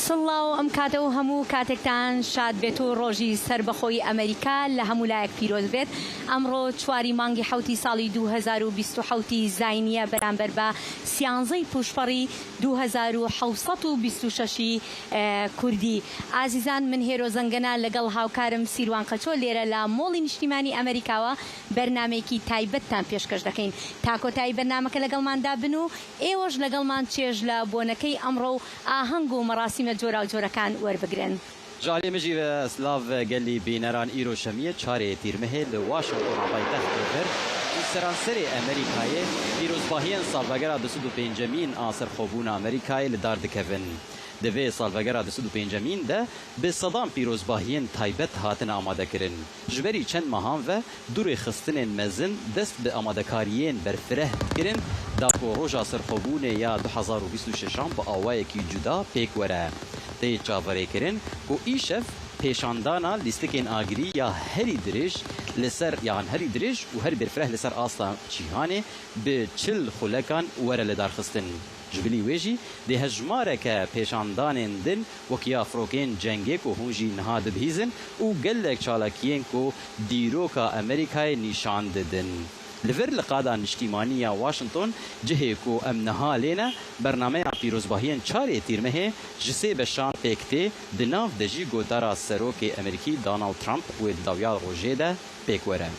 سڵاو ئەم کاتە و هەموو کاتێکتان شاد بێت و ڕۆژی سەربەخۆیی ئەمەریکا لە هەموو لایەک پیرۆز بێت. ئەمڕۆ چواری مانگی حەوتی ساڵی 2027 ی زاینییە بەرامبەر بە سیانزەی پووشپەڕی 2726 ی کوردی. ئازیزان من هێرۆ زەنگەنە لەگەڵ هاوکارم سیروان قەچۆ لێرە لە مۆڵی نیشتیمانی ئەمەریکاوە بەرنامەیەکی تایبەتتان پێشکەش دەکەین. تا کۆتایی بەرنامەکە لەگەڵماندا بن و ئێوەش لەگەڵمان چێژ لە بۆنەکەی ئەمڕۆ و ئاهەنگ و مەڕاسیمە جۆراوجۆرەکان وەربگرن. Ji aliyê min jî ve silav gelî bîneran îro şemiyê çarê Tîrmehê li Washingtona paytext vir û seranserê Amerîkayê pîrozbahiyên salvegera 205emîn a serxwebûna Amerîkayê li dar dikevin. Di vê salvegera 205emîn de bi sedan pîrozbahiyên taybet hatine amadekirin. Ji berî çend mehan ve du rêxistinên mezin dest bi amadekariyên berfireh kirin da ku roja serxwebûnê ya 2026 an bi awayekî cuda pêk were. Tê çaverêkirin ku îşev pêşandana lîstikên agirî ya herî dirêj li ser yan herî dirêj û herî berfireh li ser asta cîhanê bi 40 xulekan were lidarxistin. Ji bilî wê jî dê hejmareke pêşandanên din wek ya firokên cengê ku hûn jî niha dibihîzin û gelek çalakiyên ku dîroka Amerîkayê nîşan didin. Li vir li qada niştîmanî ya Washington cihê ku em niha lê ne bernameya pîrozbahiyên çarê Tîrmehê ji sê beşan pêk tê di nav de jî gotara Serokê Amerîkî Donald Trump wê di dawiya rojê de pêk were.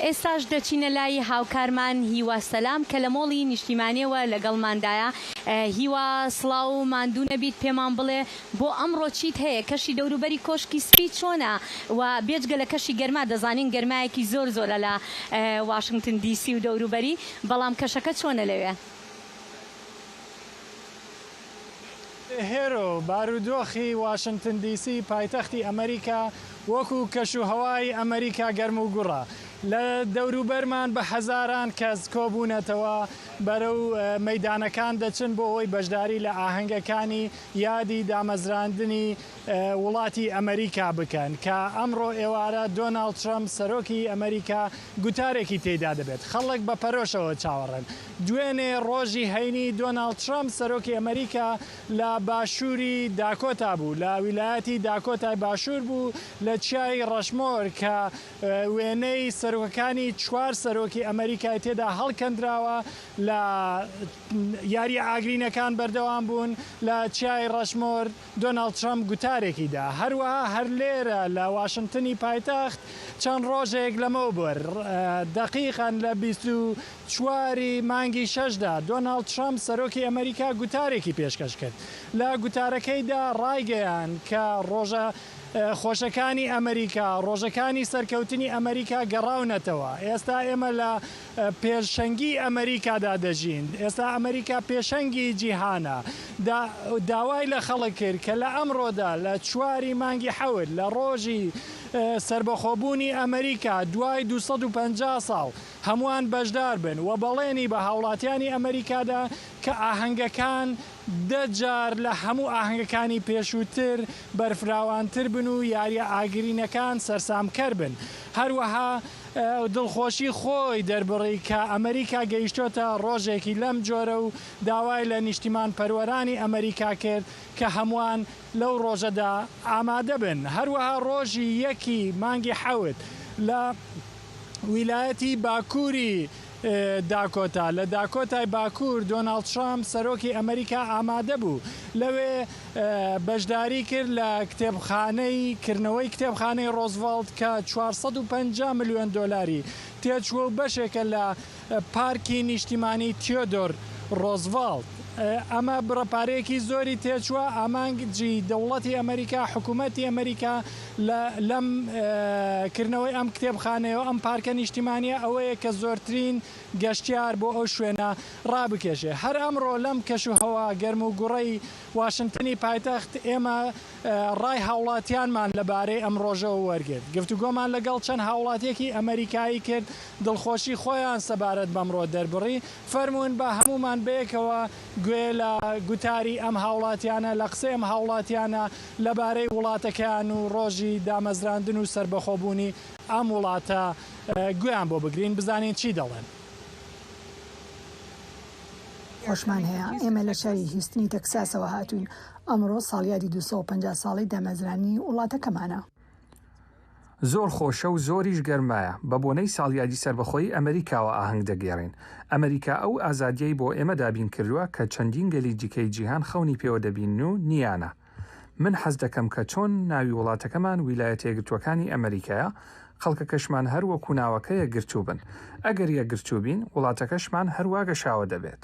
ئێستاش دەچینە لای هاوکارمان هیوا سەلام کە لە مۆڵی نیشتیمانیەوە لەگەڵماندایە. هیوا سڵاو و ماندوو نەبیت پێمان بڵێ بۆ ئەمڕۆ چیت هەیە کەشی دەوروبەری کۆشکی سپی چۆنە و بێجگە لە کەشی گەرما دەزانین گەرمایەکی زۆر زۆرە لە واشنگتن دی سی و دەوروبەری بەڵام کەشەکە چۆنە لەوێ؟ هێرۆ، بارودۆخی واشنتن دی سی پایتەختی ئەمریکا وەکو کەشوهەوای ئەمریکا گەرم و گوڕە. لە دەوروبەرمان بە هەزاران کەس کۆبوونەتەوە بەرەو مەیدانەکان دەچن بۆ ئەوەی بەشداری لە ئاهەنگەکانی یادی دامەزراندنی وڵاتی ئەمریکا بکەن کە ئەمڕۆ ئێوارە دۆناڵد ترەمپ سەرۆکی ئەمریکا گوتارێکی تێیدا دەبێت. خەڵک بە پەرۆشەوە چاوەڕێن. دوێنێ ڕۆژی هەینی دۆناڵد ترەمپ سەرۆکی ئەمریکا لە باشووری داکۆتا بوو، لە ویلایەتی داکۆتای باشوور بوو لە چیای ڕەشمۆر کە وێنەی سەرۆکەکانی چوار سەرۆکی ئەمریکای تێدا هەڵکەندراوە لە یارییە ئاگرینەکان بەردەوام بوون لە چیای ڕەشمۆر دۆناڵد ترەمپ گوتارێکی دا. هەروەها هەر لێرە لە واشنتنی پایتەخت چەند ڕۆژێک لەمەوبەر دەقیقەن لە 24 ی مانگی شەشدا دۆناڵد ترەمپ سەرۆکی ئەمریکا گوتارێکی پێشکەش کرد. لە گوتارەکەیدا ڕایگەیاند کە ڕۆژە خۆشەکانی ئەمریکا، ڕۆژەکانی سەرکەوتنی ئەمریکا گەڕاونەتەوە. ئێستا ئێمە لە پێشەنگی ئەمریکادا دەژین، ئێستا ئەمریکا پێشەنگی جیهانە، داوای لە خەڵک کرد کە لە ئەمڕۆدا لە چواری مانگی حەوت لە ڕۆژی سەربەخۆبوونی ئەمریکا دوای 250 ساڵ هەمووان بەشدار بن و بەڵێنی بە هاوڵاتیانی ئەمریکادا کە ئاهەنگەکان دە جار لە هەموو ئاهەنگەکانی پێشووتر بەرفراوانتر بن و یارییە ئاگرینەکان سەرسامکەر بن. هەروەها دڵخۆشی خۆی دەربڕی کە ئەمریکا گەیشتۆتە ڕۆژێکی لەم جۆرە و داوای لە نیشتیمانپەروەرانی ئەمریکا کرد کە هەمووان لەو ڕۆژەدا ئامادە بن. هەروەها ڕۆژی یەکی مانگی حەوت لە ویلایەتی باکووری داکۆتا لە داکۆتای باکوور دۆناڵد ترامپ سەرۆکی ئەمریکا ئامادە بوو. لەوێ بەشداری کرد لە کتێبخانەی کردنەوەی کتێبخانەی ڕۆزڤڵت کە 450 ملیۆن دۆلاری تێچووە و بەشێکە لە پارکی نیشتیمانی تیۆدۆر ڕۆزڤڵت. ئەمە بڕە پارەیەکی زۆری تێچووە. ئامانجی دەوڵەتی ئەمریکا، حکوومەتی ئەمریکا لە لەم کردنەوەی ئەم کتێبخانەیە و ئەم پارکە نیشتیمانییە ئەوەیە کە زۆرترین گەشتیار بۆ ئەو شوێنە ڕابکێشێ. هەر ئەمڕۆ لەم کەشوهەوا گەرم و گوڕەی واشنتنی پایتەخت ئێمە ڕای هاوڵاتیانمان لەبارەی ئەم ڕۆژەوە وەرگرت. گفتوگۆمان لەگەڵ چەند هاوڵاتیەکی ئەمەریکایی کرد، دڵخۆشی خۆیان سەبارەت بەمڕۆ دەربڕی. فەرموون با هەموومان بەیەکەوە گوێ لە گوتاری ئەم هاوڵاتیانە، لە قسەی ئەم هاوڵاتیانە لەبارەی وڵاتەکەیان و ڕۆژی دامەزراندن و سەربەخۆبوونی ئەم وڵاتە گوێیان بۆ بگرین، بزانین چی دەڵێن. خۆشمان هەیە. ئێمە لە شاری هیوستنی تەکساسەوە هاتووین. ئەمڕۆ ساڵیادی 250 ساڵەی دامەزرانی وڵاتەکەمانە. زۆر خۆشە و زۆریش گەرمایە. بە بۆنەی ساڵیادی سەربەخۆیی ئەمریکاوە ئاهەنگ دەگێڕین. ئەمریکا ئەو ئازادییەی بۆ ئێمە دابین کردووە کە چەندین گەلی دیکەی جیهان خەونی پێوە دەبینن و نییانە. من حەز دەکەم کە چۆن ناوی وڵاتەکەمان ویلایەتە یەکگرتووەکانی ئەمریکایە، خەڵکەکەشمان هەر وەکو ناوەکە یەکگرتوو بن. ئەگەر یەکگرتوو بین، وڵاتەکەشمان هەروا گەشاوە دەبێت.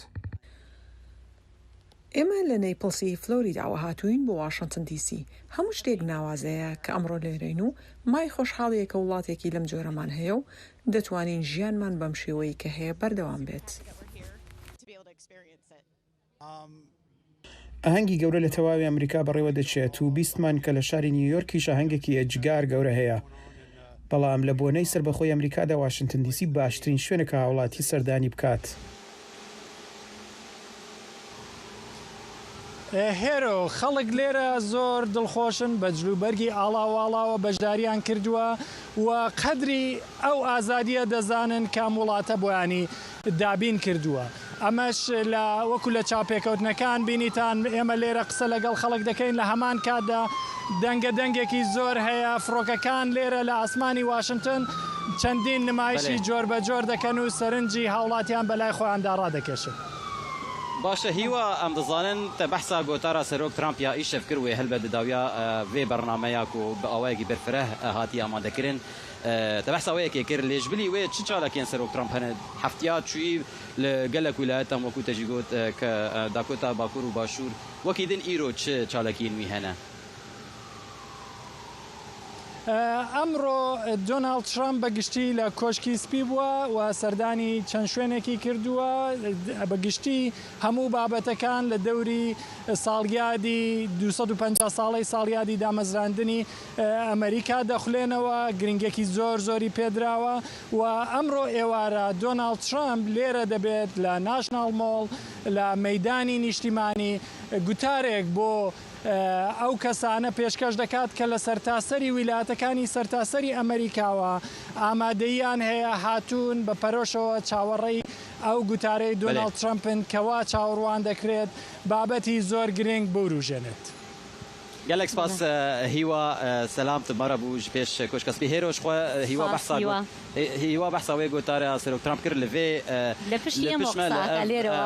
ئێمە لە نەیپڵسی فلۆریداوە هاتووین بۆ واشنتن دی سی. هەموو شتێک ناوازەیە کە ئەمڕۆ لێرەین و مای خۆشحاڵییە کە وڵاتێکی لەم جۆرەمان هەیە و دەتوانین ژیانمان بەم شێوەی کە هەیە بەردەوام بێت. ئاهەنگی گەورە لە تەواوی ئەمریکا بەڕێوە دەچێت و بیستمان کە لە شاری نیویۆرکیش ئاهەنگێکی ئێجگار گەورە هەیە. بەڵام لە بۆنەی سەربەخۆی ئەمریکادا واشنتن دیسی باشترین شوێنە کە هاوڵاتی سەردانی بکات. هێرۆ، خەڵک لێرە زۆر دڵخۆشن، بە جلوبەرگی ئاڵاواڵاوە بەشداریان کردووە و قەدری ئەو ئازادییە دەزانن کە ئەم وڵاتە بۆیانی دابین کردووە. ئەمەش لە وەکو لە چاوپێکەوتنەکان بینیتان ئێمە لێرە قسە لەگەڵ خەڵک دەکەین لە هەمان کاتدا دەنگە دەنگێکی زۆر هەیە فڕۆکەکان لێرە لە ئاسمانی واشنتن چەندین نمایشی جۆر بە جۆر دەکەن و سەرنجی هاوڵاتیان بەلای خۆیاندا ڕادەکێشن. باشە هیوا ئەم دزانن تە بەحسا گۆتارا سەرۆک ترامپ یا ئیشەڤ کر وێ هەلبەت د داویا ڤێ بەرنامەیا کو بە ئاوایەکی بەرفرەه هاتی ئامادە کرن تە بەحسا وێ یەکێ کر لێ ژبلی وێ چ چالاکیێن سەرۆک ترامپ هەنە هەفتیا چووی لە گەلەک ویلایەتان وەکوو تە ژی گۆت کە داکۆتا باکوور و باشوور وەکی دن ئیرۆ چ چالاکیێن وی هەنە؟ ئەمڕۆ دۆناڵد ترەمپ بە گشتی لە کۆشکی سپی بووە و سەردانی چەند شوێنێکی کردووە، بە گشتی هەموو بابەتەکان لە دەوری ساڵیادی 250 ساڵەی ساڵیادی دامەزراندنی ئەمریکا دەخولێنەوە، گرنگیەکی زۆر زۆری پێدراوە و ئەمڕۆ ئێوارە دۆناڵد ترەمپ لێرە دەبێت لە ناشناڵ مۆڵ لە مەیدانی نیشتیمانی گوتارێک بۆ ئەو کەسانە پێشکەش دەکات کە لە سەرتاسەری ویلایەتەکانی سەرتاسەری ئەمەریکاوە ئامادەییان هەیە هاتوون بە پەرۆشەوە چاوەڕێی ئەو گوتارەی دۆناڵد ترەمپن کە وا چاوەڕوان دەکرێت بابەتی زۆر گرنگ بوروژێنێت. گەلەک سپاس هیوا سەلام tu mara bû ji pêş Koşka Spî hêro ji xwe Hîwa behsa got Hîwa behsa wê gotara Serok Trump kir li vê لە پشتی ئێمە قسە ئەکا لێرەوە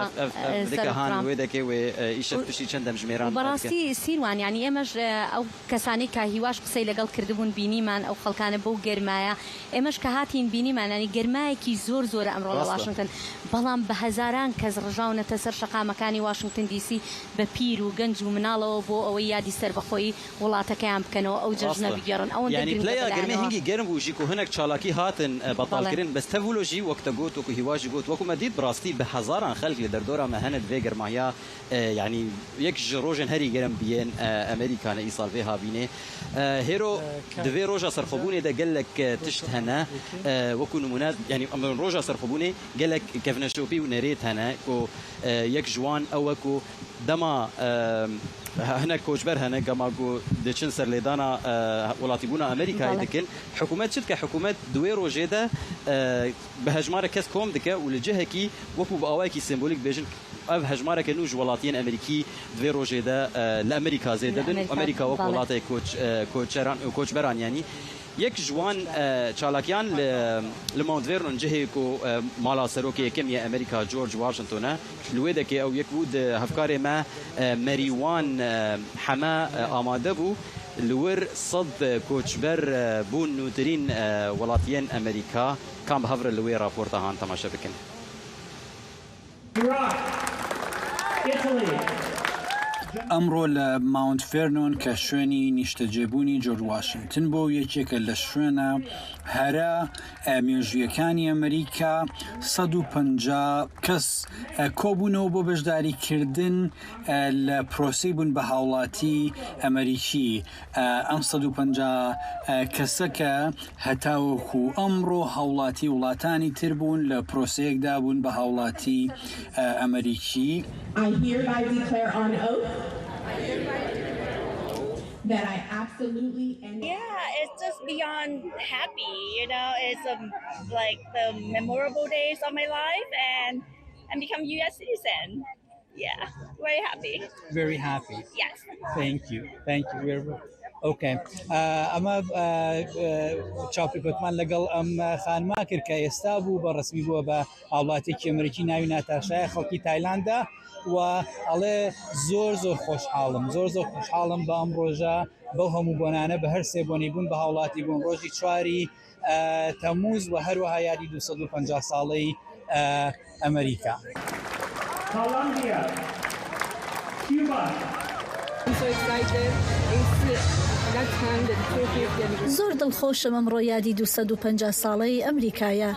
سەرۆک ترامپ wê dekê wê îşev piştî çend demjimêran و بەڕاستی سیروان یانی ئێمەش ئەو کەسانەی کە هیواش قسەی لەگەڵ کردبوون بینیمان ئەو خەڵکانە بەو گەرمایە ئێمەش کە هاتین بینیمان یانی گەرمایەکی زۆر زۆرە ئەمڕۆ لە واشنگتن بەڵام بە هەزاران کەس ڕژاونەتە سەر شەقامەکانی واشنگتن دیسی بە پیر و گەنج و مناڵەوە بۆ ئەوەی یادی سەربەخۆیی وڵاتەکەیان بکەنەوە ئەو جەژنە بگێڕن ئەوەندە یانی گرنگە پلەیا گەرمێ بەلایانەوە. هینگی گەرم بوو ژی کو هنەک چالاکی هاتن بەتاڵ کرن بەس تەڤ ولۆ ژی وەک تە گۆت وەکو هیوا ژی گۆت وەکو مە دیت بڕاستی بە هەزاران خەلک لە دەردۆرا مە هەنە دڤێ گەرماهیا یانی یەک ژ ڕۆژێن هەری گەرم بیێن ئەمریکا نە ئیساڵ ڤێ هاڤینێ هێرۆ دڤێ ڕۆژا سەرخۆبوونێ دە گەلەک تشت هەنە وەکو نموونە یانی ئەم ڕۆژا سەرخۆبوونێ گەلەک کەڤنەشۆپی و نەرێت هەنە کو یەک ژ وان ئەوە کو دەما هەنەک کۆچبەر هەنە گەما کو دچن سەرلێدانا وڵاتیبوونا ئەمریکایê dikin حکوومەت چ dike حکوومەت di wê rojê de bi hejmarek kes kom dike û li cihekî wekû bi awayekî sembolîk dibêjin ev hejmareke nû ji welatiyên Amerîkî di vê rojê de li Amerîka zêde bin û Amerîka wek welatê koçeran koçberan yanî Yek ji wan çalakiyan li Mount Vernon cihê ku mala serokê yekem yê Amerîka George Washington e. Li wê dekê ew yek bû di hevkarê me Merîwan Heme amade bû. Li wir sed koçber bûn nûtirîn welatiyên Amerîka. Kam bi hev re li wê raporta han temaşe bikin. ئەمڕۆ لە ماونت فێرنۆن کە شوێنی نیشتەجێبوونی جۆرج واشنتن بووە و یەکێکە لە شوێنە هەرە مێژوویەکانی ئەمریکا، 150 کەس کۆبوونەوە بۆ بەشداریکردن لە پرۆسەی بوون بە هاوڵاتی ئەمریکی. ئەم 150 کەسە کە هەتاوەکو ئەمڕۆ هاوڵاتی وڵاتانی تر بوون لە پرۆسەیەکدا بوون بە هاوڵاتی ئەمەریکی. I hereby declare on oath that I absolutely and. Yeah, it's just beyond happy, you know, it's like the memorable days of my life and and become US citizen. Yeah, very happy. Very happy. Yes. Thank you. Thank you. We're okay. ئەمە چاوپێکەوتمان لەگەڵ ئەم خانمە کرد کە ئێستا بوو بە ڕسمی بووە بە هاوڵاتێکی ئەمریکی ناوی ناتاشایە خەڵکی تایلاندا و ئەڵێ زۆر زۆر خۆشحاڵم زۆر زۆر خۆشحاڵم بە ئەم ڕۆژە بەو هەموو بۆنانە بە هەر سێ بۆنی بوون بە هاوڵاتی بوون ڕۆژی چواری تەمووز و هەروەها یادی 250 ساڵەی ئەمریکا. زۆر دڵخۆشم ئەمڕۆ یادی 250 ساڵەی ئەمریکایە.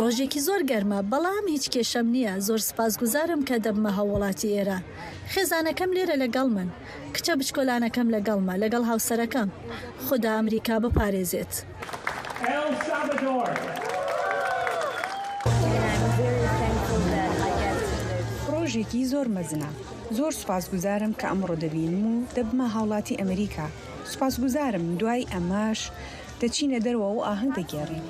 ڕۆژێکی زۆر گەرمە، بەڵام هیچ کێشەم نییە، زۆر سوپاسگوزارم کە دەبمە هاووڵاتی ئێرە. خێزانەکەم لێرە لەگەڵمن. کچە بچکۆلانەکەم لەگەڵمە، لەگەڵ هاوسەرەکەم. خودا ئەمریکا بپارێزێت. ڕۆژێکی زۆر مەزنە. زۆر سوپاسگوزارم کە ئەمڕۆ دەبینم و دەبمە هاوڵاتی ئەمریکا. سوپاسگوزارم، دوای ئەمەش دەچینە دەرەوە و ئاهەنگ دەگێڕین.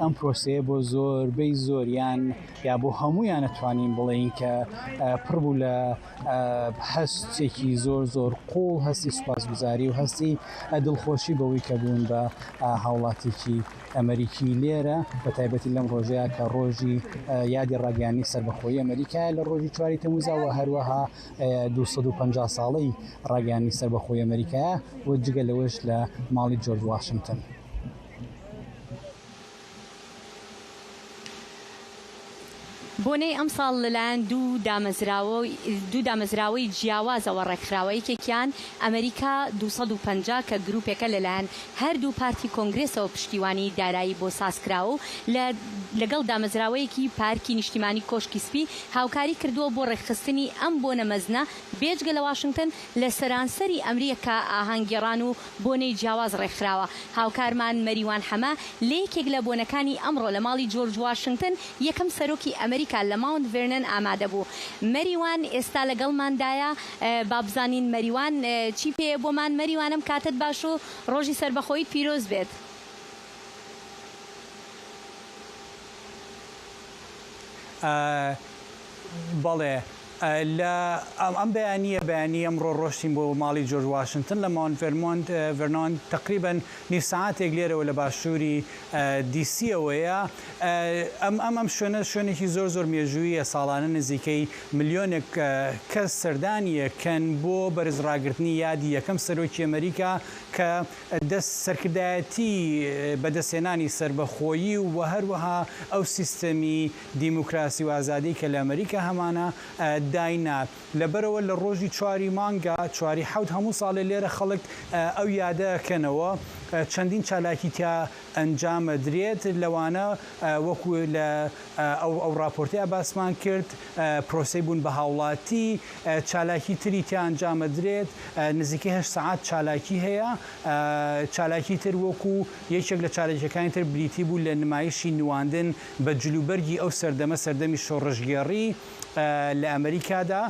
ئەم پرۆسەیە بۆ زۆربەی زۆریان یا بۆ هەموویان ئەتوانین بڵێین کە پڕ بوو لە هەستێکی زۆر زۆر قوڵ هەستی سوپاسگوزاری و هەستی دڵخۆشی بەوەی کە بوون بە هاوڵاتێکی ئەمریکی لێرە بە تایبەتی لەم ڕۆژەیە کە ڕۆژی یادی ڕاگەیاندنی سەربەخۆیی ئەمریکایە لە ڕۆژی چواری تەموزا و هەروەها 250 ساڵەی ڕاگەیاندنی سەربەخۆیی ئەمریکایە و جگە لەوەش لە ماڵی جۆرج واشنتن. بۆنەی ئەمساڵ لەلایەن دوو دوو دامەزراوەی جیاوازەوە ڕێکخراوە، یەکێکیان ئەمریکا 250 کە گروپێکە لەلایەن هەردوو پارتی کۆنگرێسەوە پشتیوانی دارایی بۆ سازکراوە و لە لەگەڵ دامەزراوەیەکی پارکی نیشتیمانی کۆشکی سپی هاوکاری کردووە بۆ ڕێکخستنی ئەم بۆنە مەزنە بێجگە لە واشنتن لە سەرانسەری ئەمریکا ئاهەنگگێڕان و بۆنەی جیاواز ڕێکخراوە. هاوکارمان مەریوان حەمە لە یەکێک لە بۆنەکانی ئەمڕۆ لە ماڵی جۆرج واشنگتن یەکەم سەرۆکی ئەمریکا لە ماونت ڤێرنن ئامادە بوو. مەریوان ئێستا لەگەڵماندایە با بزانین مەریوان چی پێیە بۆمان. مەریوان ئەم کاتەت باش و ڕۆژی سەربەخۆییت پیرۆز بێت. بەڵێ. لە ئەم بەیانییە بەیانی ئەمڕۆ ڕۆشتین بۆ ماڵی جۆرج واشنتن لە ماونت ڤێرمۆنت ڤێرنۆن تەقریبەن نیو سەعاتێک لێرەوە لە باشووری دیسیەوەیە. ئەم ئەم ئەم شوێنە شوێنێکی زۆر زۆر مێژوویە ساڵانە نزیکەی ملیۆنێک کەس سەردانی ئەکەن بۆ بەرز ڕاگرتنی یادی یەکەم سەرۆکی ئەمریکا کە دەست سەرکردایەتی بەدەستهێنانی سەربەخۆیی و هەروەها ئەو سیستەمی دیموکراسی و ئازادی کە لە ئەمریکا هەمانە داینا. لەبەرئەوە لە ڕۆژی چواری مانگا، چواری حەوت، هەموو ساڵێ لێرە خەڵک ئەو یادە ئەکەنەوە. چەندین چالاکی تیا ئەنجام ئەدرێت، لەوانە وەکو لە ئەو ئەو ڕاپۆرتەیا باسمان کرد، پرۆسەی بوون بە هاوڵاتی، چالاکی تری تیا ئەنجام ئەدرێت، نزیکەی هەشت سەعات چالاکی هەیە. چالاکی تر وەکو یەکێک لە چالاکیەکانی تر بریتی بوو لە نمایشی نواندن بە جلوبەرگی ئەو سەردەمە، سەردەمی شۆڕشگێڕی لە ئەمریکادا،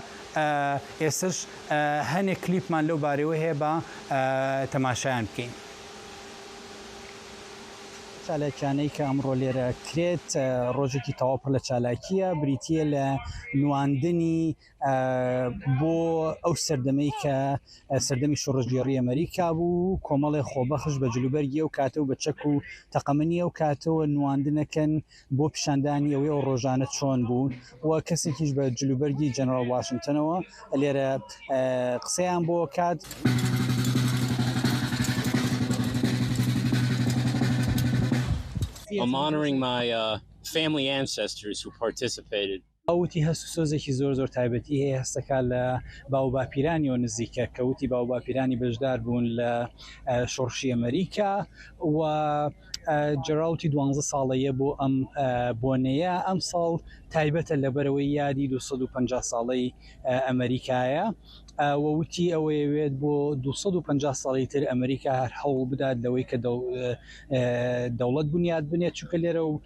ئێستەش هەنێک کلیپمان لەو بارەیەوە هەیە با تەماشایان بکەین. چالاکیانەی کە ئەمڕۆ لێرە کرێت ڕۆژێکی تەواو پڕ لە چالاکییە، بریتییە لە نواندنی بۆ ئەو سەردەمەی کە سەردەمی شۆڕشگێڕی ئەمریکا بوو، کۆمەڵێ خۆبەخش بە جلوبەرگی ئەو کاتە و بە چەک و تەقەمەنی ئەو کاتەوە نواندنەکەن بۆ پیشاندانی ئەوەی ئەو ڕۆژانە چۆن بوون و کەسێکیش بە جلوبەرگی جەنەڕاڵ واشنتنەوە لێرە قسەیان بۆ کات. I'm honoring my family ancestors who participated. ئەو وتی هەست و سۆزێکی زۆر زۆر تایبەتی هەیە، هەستەکا لە باووباپیرانیەوە نزیکە، کە وتی باووباپیرانی بەشدار بوون لە شۆڕشی ئەمەریکا و جێراڵد وتی دوانزە ساڵەیە بۆ ئەم بۆنەیە، ئەمساڵ تایبەتە لەبەرئەوەی یادی 250 ساڵەی ئەمەریکایە. و وتی ئەوەیەوێت بۆ 250 ساڵی تر ئەمریکا هەر هەوڵ بدات لەوەی کە دەوڵەت بنیات بنێت چونکە لێرە و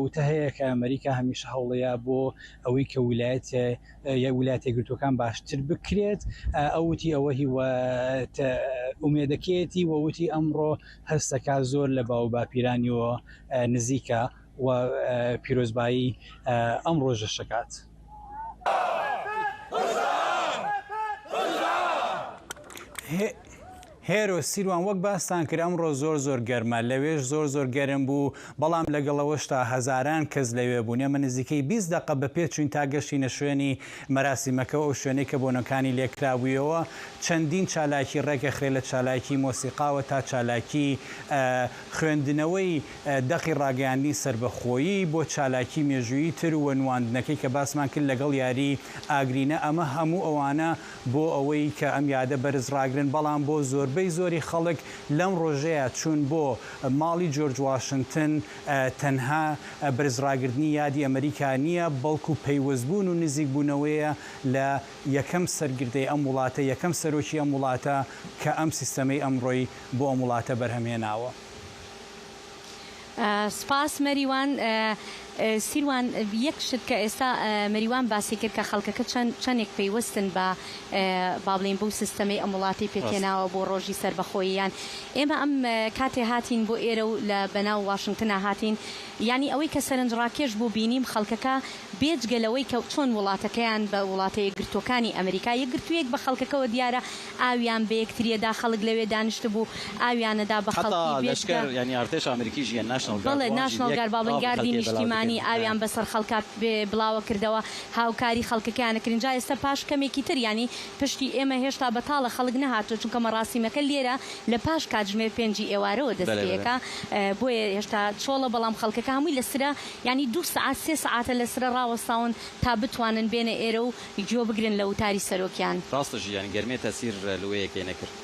وتە هەیە کە ئەمریکا هەمیشە هەوڵەیە بۆ ئەوەی کە ویلایەت ویلایەتە یەکگرتووەکان باشتر بکرێت ئەو وتی ئەوە هیوا ئومێدەکەیەتی و وتی ئەمڕۆ هەستەکە زۆر لە باو باپیرانیەوە نزیکە و پیرۆزبایی ئەم ڕۆژەش دەکات. هێرۆ سیروان وەک باستان کرد ئەمڕۆ زۆر زۆر گەرمە لەوێش زۆر زۆر گەرم بوو بەڵام لەگەڵ ئەوەشتا هەزاران کەس لەوێ بوون ئێمە نزیکەی 20 دەقە بە پێ چوین تا گەشتینە شوێنی مەراسیمەکە و ئەو شوێنەی کە بۆنەکانی لێکرابوویەوە چەندین چالاکی ڕێکەخرێ لە چالاکی مۆسیقاوە تا چالاکی خوێندنەوەی دەقی ڕاگەیاندنی سەربەخۆیی بۆ چالاکی مێژوویی تر و نواندنەکەی کە باسمان کرد لەگەڵ یاری ئاگرینە ئەمە هەموو ئەوانە بۆ ئەوەی کە ئەم یادە بەرز ڕاگرن بەڵام بۆ زۆربەی زۆری خەڵک لەم ڕۆژەیا چوون بۆ ماڵی جۆرج واشنتن تەنها بەرز ڕاگرتنی یادی ئەمریکا نییە بەڵکو پەیوەستبوون و نزیکبوونەوەیە لە یەکەم سەرگردەی ئەم وڵاتە یەکەم سەرۆکی ئەم وڵاتە کە ئەم سیستەمەی ئەمڕۆی بۆ ئەم وڵاتە بەرهەمهێناوە. سپاس مەریوان. سیروان یەک شت کە ئێستا مەریوان باسی کرد کە خەڵکەکە چەند چەندێک پەیوەستن بە با بڵێین بەو سیستەمەی ئەم وڵاتەی پێکهێناوە بۆ ڕۆژی سەربەخۆییان ئێمە ئەم کاتێ هاتین بۆ ئێرە و لە بەناو واشنگتنا هاتین یانی ئەوەی کە سەرنجڕاکێش بوو بینیم خەڵکەکە بێجگە لەوەی کە چۆن وڵاتەکەیان بە وڵاتە یەکگرتووەکانی ئەمریکا یەکگرتوویەک بە خەڵکەکەوە دیارە ئاویان بە یەکتریەدا خەڵک لەوێ دانیشتبوو ئاویانەدا بە حەتا خەڵکی بێجگە لەشکەر یانی ئارتێش ئامریکی ژیە ناشناڵ گارد بەڵێ وان ژی ناشناڵ یەک گارد با بڵێین ئاو بە گاردی خەلکێ بەلاو نیشتیمانی دکرد. ئاویان بەسەر خەڵکا بڵاوە کردەوە هاوکاری خەڵکەکەیان ئەکردن جا ئێستا پاش کەمێکی تر یانی پشتی ئێمە هێشتا بەتاڵە خەڵک نەهاتووە چونکە مەڕاسیمەکە لێرە لە پاش کاتژمێر پێنجی ئێوارەوە دەست بەلێ پێ بەلێ. ئەکا بۆیە هێشتا چۆڵە بەڵام خەڵکەکە هەمووی لە سرە یانی دوو سەعات سێ سەعاتە لە سرە ڕاوەستاون تا بتوانن بێنە ئێرە و گوێ بگرن لە وتاری سەرۆکیان. ڕاستە ژیان گەرمێ تەسیر لوەیەکێ نەکرد.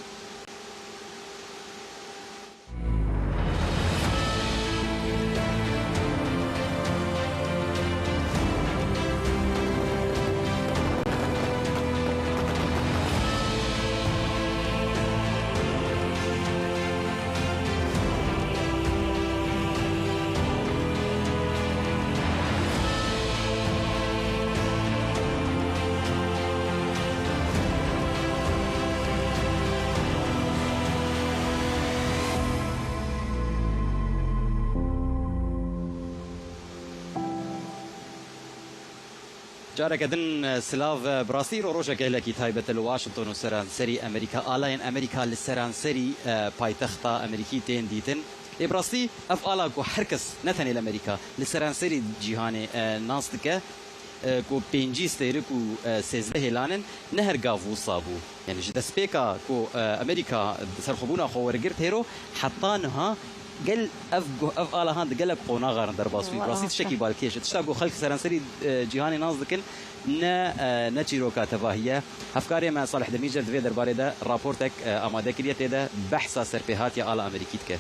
جارەکە دن سلاڤ بڕاستی ئیرۆ ڕۆژە گەلەکی تایبەتە لە واشنتۆن و سەرانسەری ئەمریکا ئالاین ئەمریکا لە سەرانسەری پایتەختا ئەمریکی تێن دیتن ئێ بڕاستی ئەڤ ئالا کو هەر کەس نە تەنێ لە ئەمریکا لە سەرانسەری جیهانێ ناس دکە کو پێنجی ستێرک و 13 هێلانن نە هەر گاڤ وسا بوو یعنی ji destpêka ku Amerîka serxwebûna xwe wergirt hêro heta niha gel ev ev ala han di gelek qonaxa re derbas bû. Rastî tiştekî balkêş e. Tişta ku xelk seranserî cîhanê nas dikin ne ne çîroka tevahî ye. Hevkarê me Salih Demîrcer di vê derbarê de raportek amade kiriye tê de behsa serpêhatiya ala Amerîkî dike.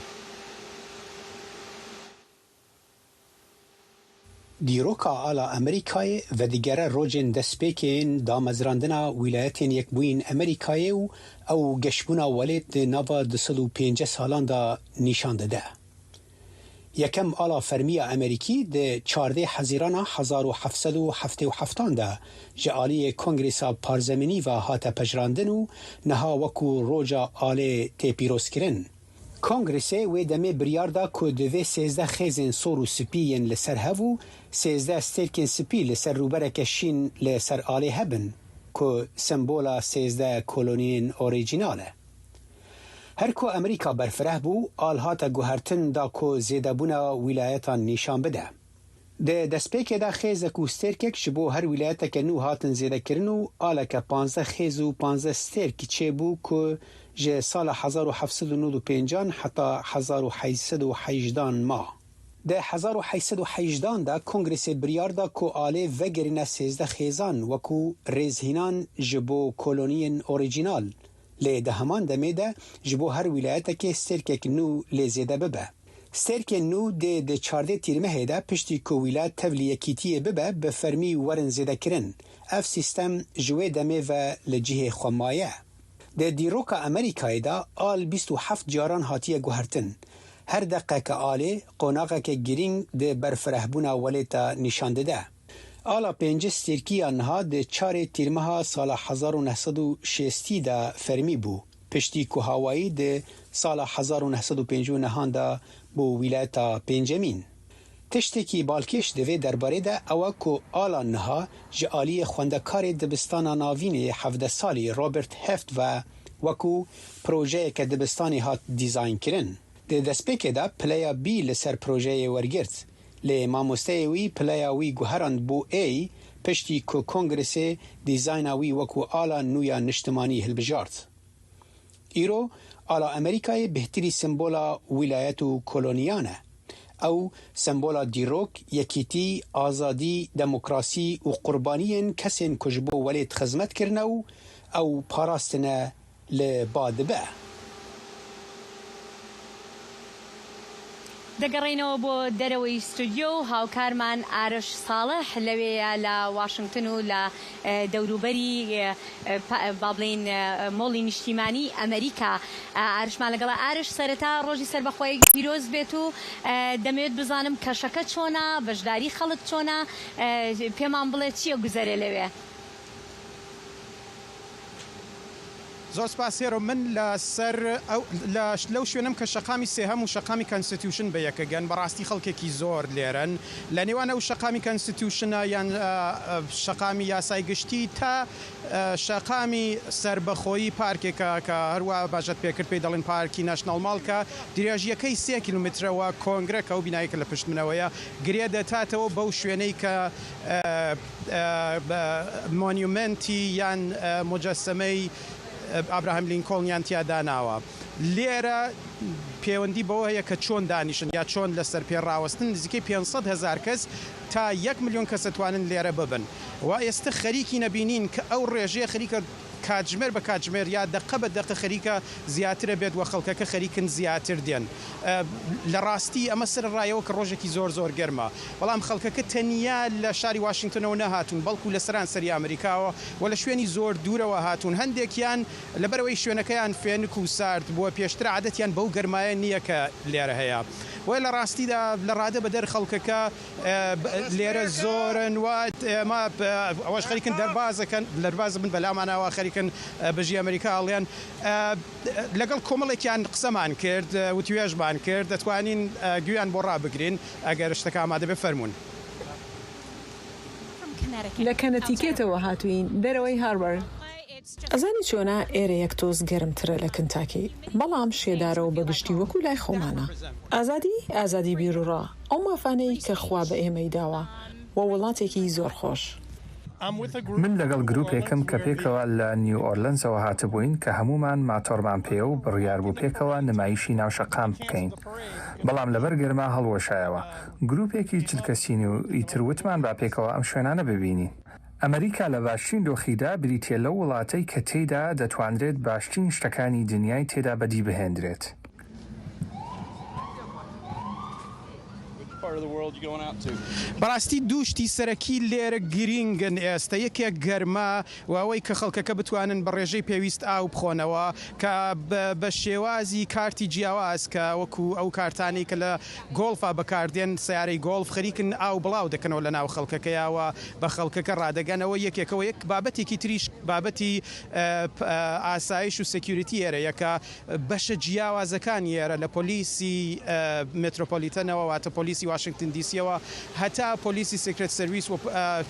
Dîroka ala Amerîkayê vedigere rojên destpêkê yên damezrandina Wîlayetên Yekbûyîn Amerîkayê û ew geşbûna welêt di nava 250 salan de nîşan dide. Yekem ala fermî ya Amerîkî di çardeh Hezîrana 1777 an de ji aliyê Kongresa Parzemînî ve hate pejirandin û niha wekû Roja Alê tê pîrozkirin. Kongresê wê demê biryar da ku divê 13 xêzên sor û spî yên li ser hev û 13 stêrkên spî li ser rûbereke şîn li ser alê hebin ku sembola 13 koloniyên orîjînal e. Her ku Amerîka berfireh bû, al hate guhertin da ku zêdebûna wîlayetan nîşan bide. Di destpêkê de xêzek û stêrkek ji bo her wîlayeteke nû hatin zêdekirin û aleke 15 xêz û 15 stêrk çêbû ku ji sala 1795 an heta 1818 ma. Di 1818 de Kongresê biryar da ku alê vegerîne 13 xêzan wekû rêzhînan ji bo koloniyên orîjînal, lê di heman demê de ji bo her wîlayetekê stêrkek nû lê zêde bibe. Stêrkên nû dê di çardeh Tîrmehê de piştî ku wîlayet tevlî yekîtiyê bibe bi fermî werin zêdekirin. Ev sîstem ji wê demê ve li cihê xwe maye. Di dîroka Amerîkayê de al 27 caran hatiye guhertin. Her deqeke alê qonaxeke girîng di berfirehbûna welêt de nîşan dide. Ala pêncî stêrkî ya niha di çarê Tîrmeha sala 1960 de fermî bû. Piştî ku Hawaii di sala 1959 an de bû wîlayeta pêncemîn. Tiştekî balkêş di vê derbarê de ew e ku ala niha ji aliyê xwendekarê dibistana navînê 17 salî Robert Heft ve wekû projeyeke dibistanê hat dîzaynkirin. Di destpêkê de pileya B li ser projeyê wergirt. Lê mamosteyê wî pileya wî guherand bo A piştî ku Kongresê dîzayna wî wekû ala nû ya niştimanî hilbijart. Îro ala Amerîkayê bêhtirî sembola wîlayet û koloniyan e. Ew sembola dîrok, yekîtî, azadî, demokrasî û qurbaniyên kesên ku ji bo welêt xizmet kirine û ew parastine li ba dibe. دەگەڕێینەوە بۆ دەرەوەی ستۆدیۆ و هاوکارمان ئارش ساڵح لەوێیە لە واشنگتن و لە دەوروبەری با بڵێین مۆڵی نیشتیمانی ئەمریکا ئارشمان لەگەڵە. ئارش سەرەتا ڕۆژی سەربەخۆیی پیرۆز بێت و دەمەوێت بزانم کەشەکە چۆنە، بەشداری خەڵک چۆنە، پێمان بڵێ چییە گوزەرێ لەوێ؟ زۆر سپاس هێرۆ، من لە سەر ئەو لە لەو شوێنەم کە شەقامی سێهەم و شەقامی کەنستیتوشن بە یەکەگەن، بەڕاستی خەڵکێکی زۆر لێرەن. لە نێوان ئەو شەقامی کەنستیتوشنە یان شەقامی یاسای گشتی تا شەقامی سەربەخۆیی پارکێکە کە هەروا ئاماژەت پێکرد پێی دەڵێن پارکی ناشناڵ ماڵ کە درێژییەکەی سێ کیلومترە و کۆنگرە کە ئەو بینایەی کە لە پشت منەوەیە گرێ دەتاتەوە بەو شوێنەی کە مۆنیومێنتی یان موجەسەمەی ئابراهام لینکۆڵنیان تیا داناوە. لێرە پێوەندی بەوە هەیە کە چۆن دانیشن یا چۆن لەسەر پێ ڕاوەستن، نزیکەی 500 هەزار کەس تا یەک ملیۆن کەس ئەتوانن لێرە ببن و ئێستە خەریکین ئەبینین کە ئەو ڕێژەیە خەریکە کاتژمێر بە کاتژمێر یا دەقە بە دەقە خەریکە زیاترە بێت و خەڵکەکە خەریکن زیاتر دێن. لە ڕاستی ئەمە سەرەڕای ئەوە کە ڕۆژێکی زۆر زۆر گەرمە، بەڵام خەڵکەکە تەنیا لە شاری واشینگتنەوە نەهاتوون، بەڵکو لە سەرانسەری ئەمریکاوە و لە شوێنی زۆر دوورەوە هاتوون. هەندێکیان لەبەرئەوەی شوێنەکەیان فێنک و سارد بووە، پێشتر عادەتیان بەو گەرمایە نییە کە لێرە هەیە. بۆیە لە ڕاستیدا لە ڕادە بەدەر خەڵکەکە لێرە زۆرن و ئێمە ئەوەش خەریکن دەربازەکەن، دەرباز بن بەلامانەوە خەریکن بژی ئەمریکا ئەڵێن. لەگەڵ کۆمەڵێکیان قسەمان کرد، وتوێژمان کرد، دەتوانین گوێیان بۆ ڕابگرین، ئەگەر شتەکە ئامادە بێت فەرموون. لە کەنەتیکێتەوە هاتووین، دەرەوەی هارڤارد. ئەزانی چۆنە، ئێرە یەک تۆز گەرمترە لە کنتاکی، بەڵام شێدارە و بە گشتی وەکو لای خۆمانە. ئازادی، ئازادی بیروڕا، ئەو مافانەی کە خوا بە ئێمەی داوە، و وڵاتێکی زۆر خۆش. من لەگەڵ گروپێکم کە پێکەوە لە نیو ئۆرلنسەوە هاتبووین کە هەموومان ماتۆڕمان پێیە و بڕیار بوو پێکەوە نمایشی ناو شەقام بکەین بەڵام لەبەر گەرما هەڵوەشایەوە. گروپێکی 40 کەسین و ئیتر وتمان با پێکەوە ئەم شوێنانە ببینین. ئەمریکا لە باشترین دۆخیدا بریتیە لەو وڵاتەی کە تێیدا دەتوانرێت باشترین شتەکانی دنیای تێدا بەدی بهێندرێت. بەڕاستی دوو شتی سەرەکی لێرە گرینگن ئێستە، یەکێک گەرما و ئەوەی کە خەڵکەکە بتوانن بە ڕێژەی پێویست ئاو بخۆنەوە کە بە شێوازی کارتی جیاواز کە وەکو ئەو کارتانەی کە لە گۆڵفا بەکاردێن سەیارەی گۆڵف خەریکن ئاو بڵاو دەکەنەوە لە ناو خەڵکەکەیا و بە خەڵکەکە ڕادەگەنەوە یەکێکەوە یەک بابەتێکی تریش بابەتی ئاسایش و security ئێرەیە کە بەشە جیاوازەکانی ئێرە لە پۆلیسی مێترۆپۆلیتەنەوە واتە پۆلیسی واشنگتن دیسیەوە هەتا پۆلیسی Secret Service و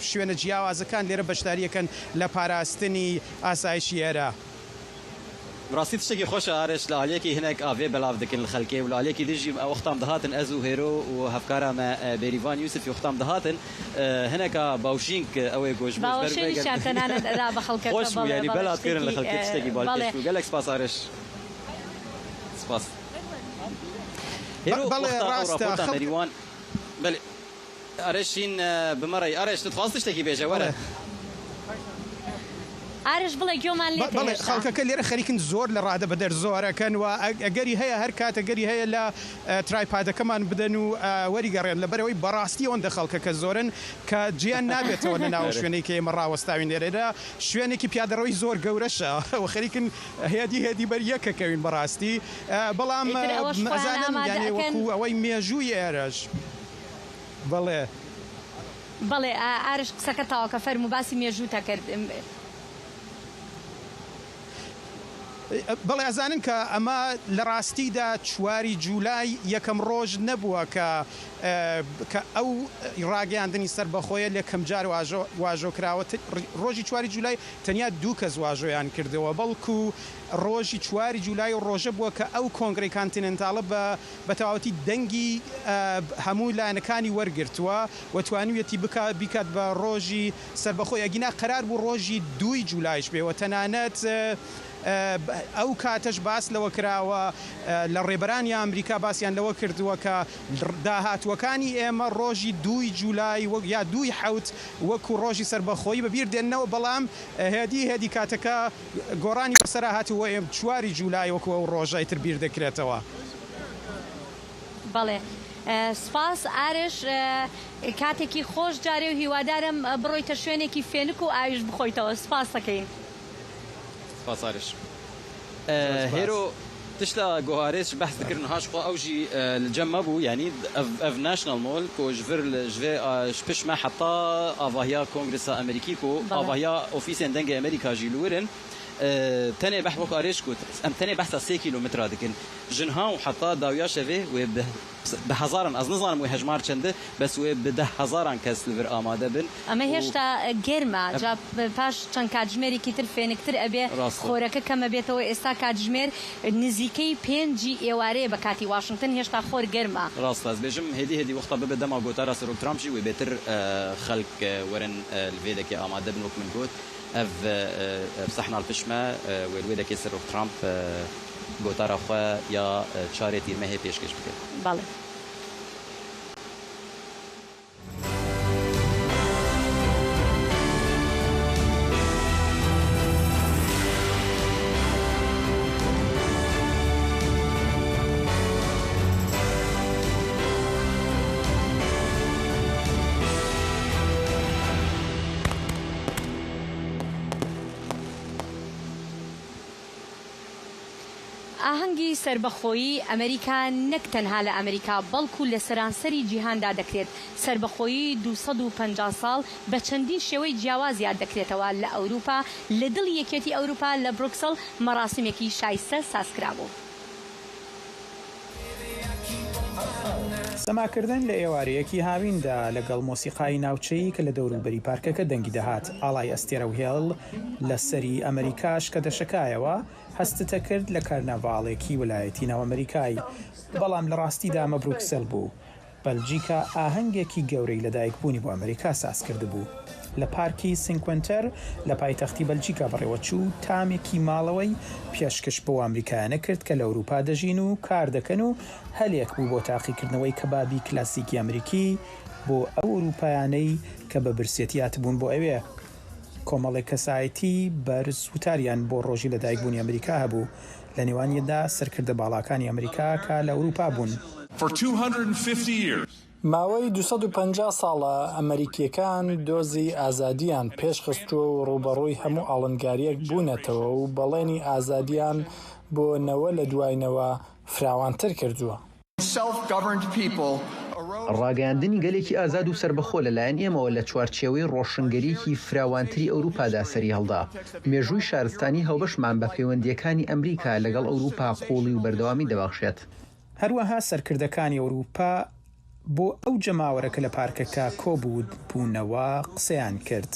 شوێنە جیاوازەکان لێرە بەشداریەکەن لە پاراستنی ئاسایشی ئێرە. بەڕاستی تشتێکی خۆشە ئارش لە ئالیەکی هنەک ئاڤێ بەلاڤ دکن لە خەلکێ و لە ئالیەکی دژی وەختام دهاتن ئەز و هێرۆ و هەڤکارا مە بێریڤان یوسفی وەختام دهاتن هنەکا باوشینک ئەوەێ گۆش بوو ژبەر وێ باوەشێنیشیان تەنانەت ئەدا بە خەڵکەکە خۆش بوو بەڵێ یانی بەڵێ بەلاڤ کردن لە شتێکی خەلکێ تشتێکی بالکێش بەڵێ. بوو گەلەک سپاس ئارش سپاس هێرۆ بەڵێ وەختا ئەو ڕاستە ڕاپۆرتا خەڵک مەریوان بەلێ. ئارش شین بمەڕەی ئارش تو دخواست تشتێکی بێژە وەرە. بەڵێ. ئارش بڵێ گوێمان لێتە بەڵێ هێشتا. خەڵکەکە لێرە خەریکن زۆر لە ڕادە بەدەر زۆرەکەن و ئەگەری هەیە هەر کات ئەگەری هەیە لە ترایپادەکەمان بدەن و وەریگەڕێن لەبەرئەوەی بەڕاستی ئەوەندە خەڵکەکە زۆرن کە جێیان نابێتەوە لە ناو شوێنەی کە ئێمە ڕاوەستاوین لێرە شوێنێکی پیادەڕەوی زۆر گەورەشە و خەریکن هێدی هێدی بەر یەکەکەوین بەڕاستی بەڵام ئیتر ئەوەش خۆیان ئەزانن ئامادە یانێ ئەکەن. وەکوو ئەوەی مێژووی ئێرەش بەڵێ. بەڵێ ئارش قسەکەت تەواوکە فەرموو باسی مێژووت ئەکرد. بەڵێ ئەزانن کە ئەمە لە ڕاستیدا چواری جولای یەکەم ڕۆژ نەبووە کە کە ئەو ڕاگەیاندنی سەربەخۆیە لەکەمجار واژۆ واژۆ کراوە ڕۆژی چواری جولای تەنیا دوو کەس واژۆیان کردەوە بەڵکو ڕۆژی چواری جولای و ڕۆژە بووە کە ئەو کۆنگرەی کانتیننتاڵە بە بە تەواوەتی دەنگی هەموو لایەنەکانی وەرگرتووە و توانیویەتی بکات بیکات بە ڕۆژی سەربەخۆی ئەگینا قەرار بوو ڕۆژی دووی جولایش بێ و تەنانەت ئەو کاتەش باس لەوە کراوە لە ڕێبەرانی ئامریکا باسیان لەوە کردووە کە داهاتووەکانی ئێمە ڕۆژی دووی جولای وەک یا دووی حەوت وەکوو ڕۆژی سەربەخۆیی بە بیر دێننەوە بەڵام هێدی هێدی کاتەکە گۆڕانی بەسەرا هات و چواری جولای وەکوو ئەو ڕۆژە ئیتر بیر دەکرێتەوە. بەڵێ سوپاس ئارش کاتێکی خۆش جارێ و هیوادارم بڕۆیتە شوێنێکی فێنک و ئاویش بخۆیتەوە سوپاستەکەین. سپاس ئارش. هێرۆ تشتا گۆهارێش بەحس دکرد نهاش خوا ئەو ژی li cem me bû yanî ev ev National Mall ku ji vir ji vê ji pişt me heta avahiya Kongresa Amerîkî ku avahiya ofîsên Dengê Amerîka jî li wir in tenê beh wek Arêş got em tenê behsa sê kîlometra dikin ji niha û heta dawiya şevê wê bi Bi hezaran, ez nizanim wê hejmar çend e, bes wê bi deh hezaran kes li vir amade bin ئەمە û هێشتا گەرمە، جا پاش چەند کاتژمێرێکی تر فێنکتر ئەبێ، ڕاستە. خۆرەکە کەم ئەبێتەوە، ئێستا کاتژمێر نزیکەی پێنجی ئێوارەیە بە کاتی واشنتن، هێشتا خۆر گەرمە. ڕاستە، ez bêjim hêdî hêdî wexta bibe dema gotara Serok Trump jî wê bêtir xelk werin li vê dekê amade bin wek min got ev ev sehna li pişt me wê li wê dekê Serok Trump Gotara xwe ya çarê tîrmehê pêşkêş bike. Belê. ئاهەنگی سەربەخۆیی ئەمریکا نەک تەنها لە ئەمریکا بەڵکو لە سەرانسەری جیهاندا دەکرێت، سەربەخۆیی 250 ساڵ بە چەندین شێوەی جیاواز یاد دەکرێتەوە، لە ئەوروپا لە دڵی یەکێتی ئەوروپا لە بروکسڵ مەراسیمێکی شایستە سازکرابوو. سەماکردن لە ئێوارەیەکی هاویندا لەگەڵ مۆسیقای ناوچەیی کە لە دەوروبەری پارکەکە دەنگی دەهات، ئاڵای ئەستێرە و هێڵ لە سەری ئەمریکاش کە دەشەکایەوە، هەستتەکرد لە کارناڤاڵێکی ولایەتی ناو ئەمریکای، بەڵام لە ڕاستیدا ئەمە بروکسێل بوو. بەلجیکا ئاهەنگێکی گەورەی لەدایکبوونی بۆ ئەمریکا سازکردبوو. لە پارکی سینکوێنتەر لە پایتەختی بەلجیکا بەڕێوەچوو، تامێکی ماڵەوەی پێشکش بەو ئەمریکایانە کرد کە لە ئەوروپا دەژین و کاردەکەن و هەلێک بوو بۆ تاقیکردنەوەی کەبابی کلاسیکی ئەمریکی بۆ ئەو ئەوروپایانەی کە بە برسێتی هاتبوون بۆ ئەوێ. کۆمەڵێک کەسایەتی بەرز وتاریان بۆ ڕۆژی لەدایکبوونی ئەمریکا هەبوو، لە نێوانیدا سەرکردە باڵاکانی ئەمریکا کە لە ئەوروپا بوون. ماوەی 250 ساڵە ئەمەریکییەکان دۆزی ئازادییان پێشخستووە و ڕووبەڕووی هەموو ئاڵنگارییەک بوونەتەوە و بەڵێنی ئازادییان بۆ نەوە لە دوای نەوە فراوانتر کردووە. ڕاگەیاندنی گەلێکی ئازاد و سەربەخۆ لەلایەن ئێمەوە لە چوارچێوەی ڕۆشنگەرییەکی فراوانتری ئەوروپادا سەریهەڵدا. مێژووی شارستانی هاوبەشمان بە پەیوەندییەکانی ئەمریکا لەگەڵ ئەوروپا قووڵی و بەردەوامی دەبەخشێت. هەروەها سەرکردەکانی ئەوروپا بۆ ئەو جەماوەرە کە لە پارکەکە کۆبووبوونەوە قسەیان کرد.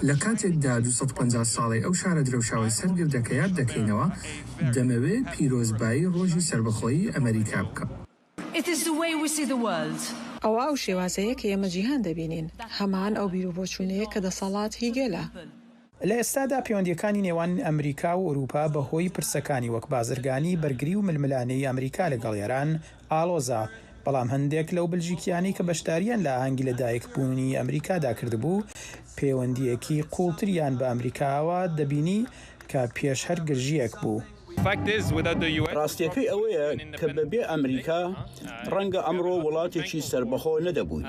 لە کاتێکدا 250 ساڵەی ئەو شارە درەوشاوەی سەر گردەکە یاد دەکەینەوە، دەمەوێت پیرۆزبایی ڕۆژی سەربەخۆیی ئەمەریکا بکەم. ئەوە ئەو شێوازەیە کە ئێمە جیهان دەبینین، هەمان ئەو بیروبۆچوونەیە کە دەسەڵات هی گەلە. لە ئێستادا پەیوەندییەکانی نێوان ئەمریکا و ئەوروپا بەهۆی پرسەکانی وەک بازرگانی، بەرگری و ململانێی ئەمریکا لەگەڵ ئێران ئاڵۆزە. بەڵام هەندێک لەو بلژیکیانەی کە بەشدارییان لە ئاهەنگی لەدایکبوونی ئەمریکادا کردبوو، پەیوەندییەکی قووڵتریان بە ئەمریکاوە دەبینی کە پێش هەر گرژییەک بوو. ڕاستییەکەی ئەوەیە کە بەبێ ئەمریکا ڕەنگە ئەمڕۆ وڵاتێکی سەربەخۆ نەدەبووین.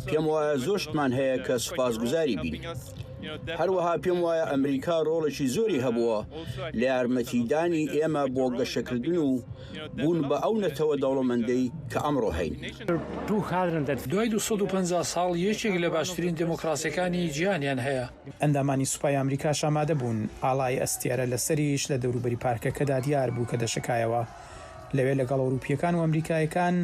پێم وایە زۆر شتمان هەیە کە سوپاسگوزاری بین. هەروەها پێم وایە ئەمریکا ڕۆڵێکی زۆری هەبووە لە یارمەتیدانی ئێمە بۆ گەشەکردن و بوون بە ئەو نەتەوە دەوڵەمەندەی کە ئەمڕۆ هەین. دوای 250 ساڵ یەکێک لە باشترین دێموکراسییەکانی جیهانیان هەیە. ئەندامانی سوپای ئامریکاش ئامادە بوون، ئاڵای ئەستێرە لە سەریش لە دەوروبەری پارکەکەدا دیار بوو کە دەشەکایەوە. لەوێ لەگەڵ ئەوروپییەکان و ئەمریکایەکان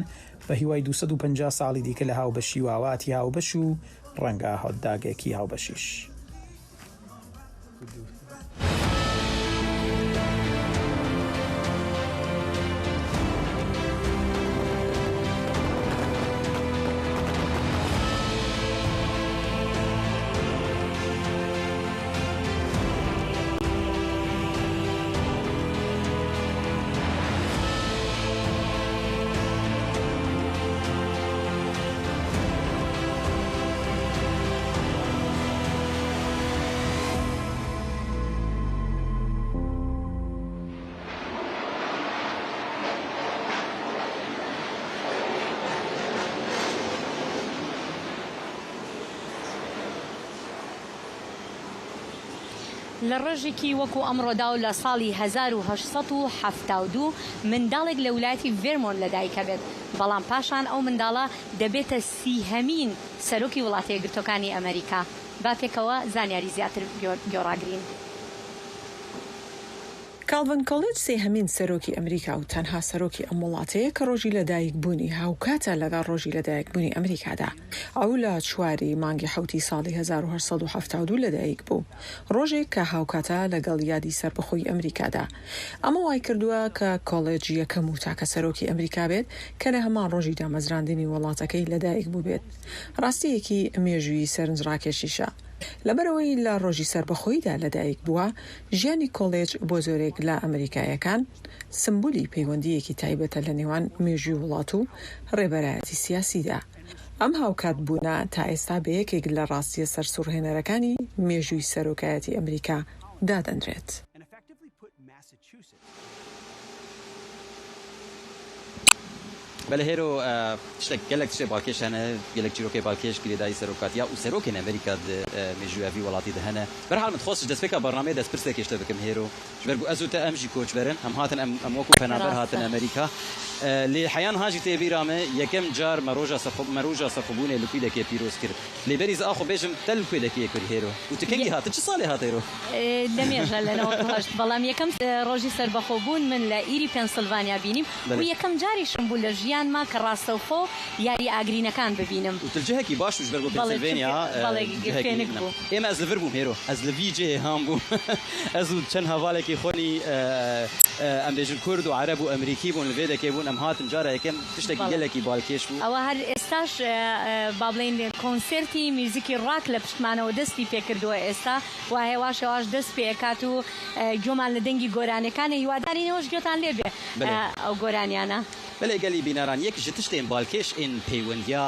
بە هیوای 250 ساڵی دیکە لە هاوبەشی و ئاواتی هاوبەش و ڕەنگە هۆت داگێکی هاوبەشیش. لە ڕۆژێکی وەکو ئەمڕۆدا و لە ساڵی 1872 منداڵێک لە ولایەتی ڤێرمۆنت لەدایکەبێت، بەڵام پاشان ئەو منداڵە دەبێتە سیهەمین سەرۆکی وڵاتەیەکگرتووەکانی ئەمەریکا. با پێکەوە زانیاری زیاتر گۆڕاگرین. کاڵڤن کۆلیج سێهەمین سەرۆکی ئەمریکا و تەنها سەرۆکی ئەم وڵاتەیە کە ڕۆژی لەدایکبوونی هاوکاتە لەگەڵ ڕۆژی لەدایکبوونی ئەمریکادا. ئەو لە چواری مانگی حەوتی ساڵی 1872 لەدایکبوو، ڕۆژێک کە هاوکاتە لەگەڵ یادی سەربەخۆیی ئەمریکادا. ئەمە وایکردووە کە کۆلێج یەکەم و تاکە سەرۆکی ئەمریکا بێت کە لە هەمان ڕۆژی دامەزراندنی وڵاتەکەی لەدایک بووبێت. ڕاستییەکی مێژوویی سەرنجڕاکێشیشە. لەبەرئەوەی لە ڕۆژی سەربەخۆییدا لەدایک بووە، ژیانی کۆلێج بۆ زۆرێک لە ئەمریکاییەکان سمبولی پەیوەندییەکی تایبەتە لە نێوان مێژووی وڵات و ڕێبەرایەتی سیاسیدا. ئەم هاوکاتبوونە تا ئێستا بە یەکێک لە ڕاستییە سەرسوڕهێنەرەکانی مێژووی سەرۆکایەتی ئەمریکا دادەنرێت. بەلێ هێرۆ تشتێک گەلەک تشتێ بالکێش هەنە گەلەک چیرۆکێ بالکێش گرێدایی سەرۆکاتیا و سەرۆکێن ئەمریکا د مێژوویا ڤی وەڵاتی د هەنە بەرحاڵ من دخواست دەستپێکا بەرنامەیە دەست پرسێکێش تە بکم هێرۆ ji ber ku ez û te em jî koçber in em hatin em em wekû penaber hatin ڕاستە. ئەمریکا lê heya niha jî tê bîra me yekem car me roja serxwe me roja serxwebûnê li kwî dekê pîroz kir lê berî ez a xwe bêjim te li kwê dekê kir hêro û tu kengî hati çi salê hat hêro? لە مێژە لە 98 بەڵام یەکەم ڕۆژی سەربەخۆبوون من لە ئیری پێنسلڤانیا بینیم و یەکەم جاریشم بوو لە ژیانما کە ڕاستەوخۆ یاری ئاگرینەکان ببینم. و تلجهکی باش بوو ji ber ku Pennsylvania جهکی ئێمە ez li vir bûm hêro ez li vî cihê ham bûm ez û çend hevalekî xwenî em bêjin Kurd û Ereb û Amerîkî bûn li vê dekê bûn em hatin cara yekem tiştekî gelekî balkêş bû. ئەوە هەر ئێستاش با بڵێین کۆنسێرتی میوزیکی ڕاک لە پشتمانەوە دەستی پێکردووە ئێستا وا هێواش هێواش دەست پێ ئەکات و گوێمان لە دەنگی گۆرانیەکانە هیوادارین ئێوەش گوێتان لێ بێ ئەو گۆرانیانە. بەلێ گەلی بینەران یەک ji tiştên balkêş ên peywendiya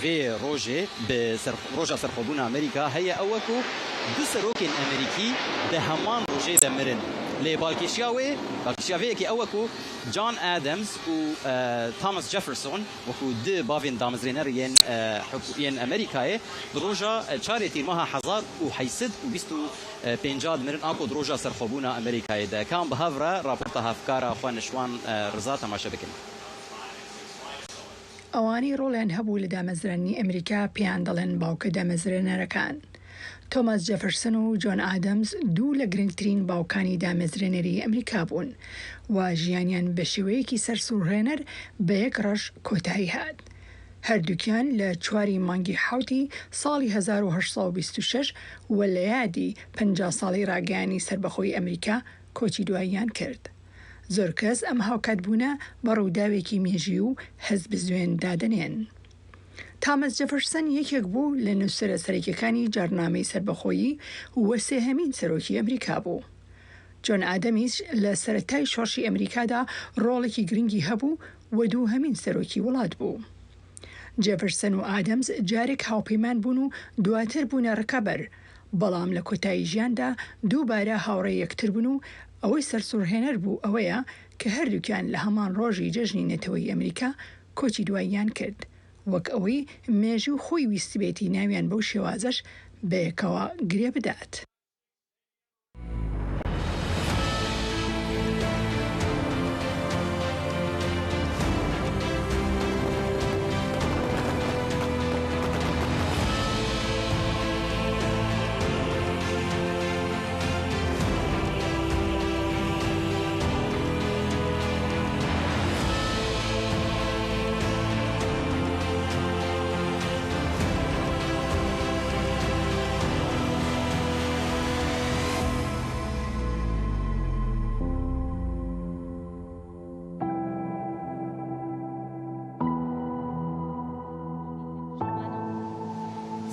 vê rojê bi roja serxwebûna Amerîka heye ew e ku du serokên Amerîkî di heman rojê de mirin. Lê balkêşiya wê balkêşiya vê yekê ew e ku John Adams û Thomas Jefferson wekû du bavên damezrêner yên yên Amerîkayê di roja çarê tîrmeha 1825 a dimirin a ku di roja serxwebûna Amerîkayê de kam bi hev re raporta hevkara xwe Nişwan Riza temaşe bikin. ئەوانەی ڕۆڵیان هەبوو لە دامەزراندنی ئەمریکا پێیان دەڵێن باوکە دامەزرێنەرەکان. تۆماس جێفرسن و جۆن ئادەمز دوو لە گرنگترین باوکانی دامەزرێنەری ئەمریکا بوون و ژیانیان بە شێوەیەکی سەرسوڕهێنەر بە یەک ڕەش کۆتایی هات. هەردووکیان لە چواری مانگی حەوتی ساڵی 1826 و لە یادی 50 ساڵەی ڕاگەیانی سەربەخۆیی ئەمریکا کۆچی دواییان کرد. زۆر کەس ئەم هاوکاتبوونە بە ڕووداوێکی مێژووی و هەستبزوێن دادەنێن. تامەس جێفرسن یەکێک بوو لە نووسەرە سەرەکیەکانی جاڕنامەی سەربەخۆیی و سێهەمین سەرۆکی ئەمریکا بوو. جۆن ئادەمیش لە سەرەتای شۆڕشی ئەمریکادا ڕۆڵێکی گرنگی هەبوو و دووهەمین سەرۆکی وڵات بوو. جێفرسن و ئادەمز جارێک هاوپەیمان بوون و دواتر بوونە ڕکابەر، بەڵام لە کۆتایی ژیاندا دووبارە هاوڕێی یەکتر بوون و ئەوەی سەرسوڕهێنەر بوو ئەوەیە کە هەردووکیان لە هەمان ڕۆژی جەژنی نەتەوەیی ئەمریکا کۆچی دواییان کرد، وەک ئەوەی مێژوو خۆی ویستبێتی ناویان بەو شێوازەش بەیەکەوە گرێ بدات.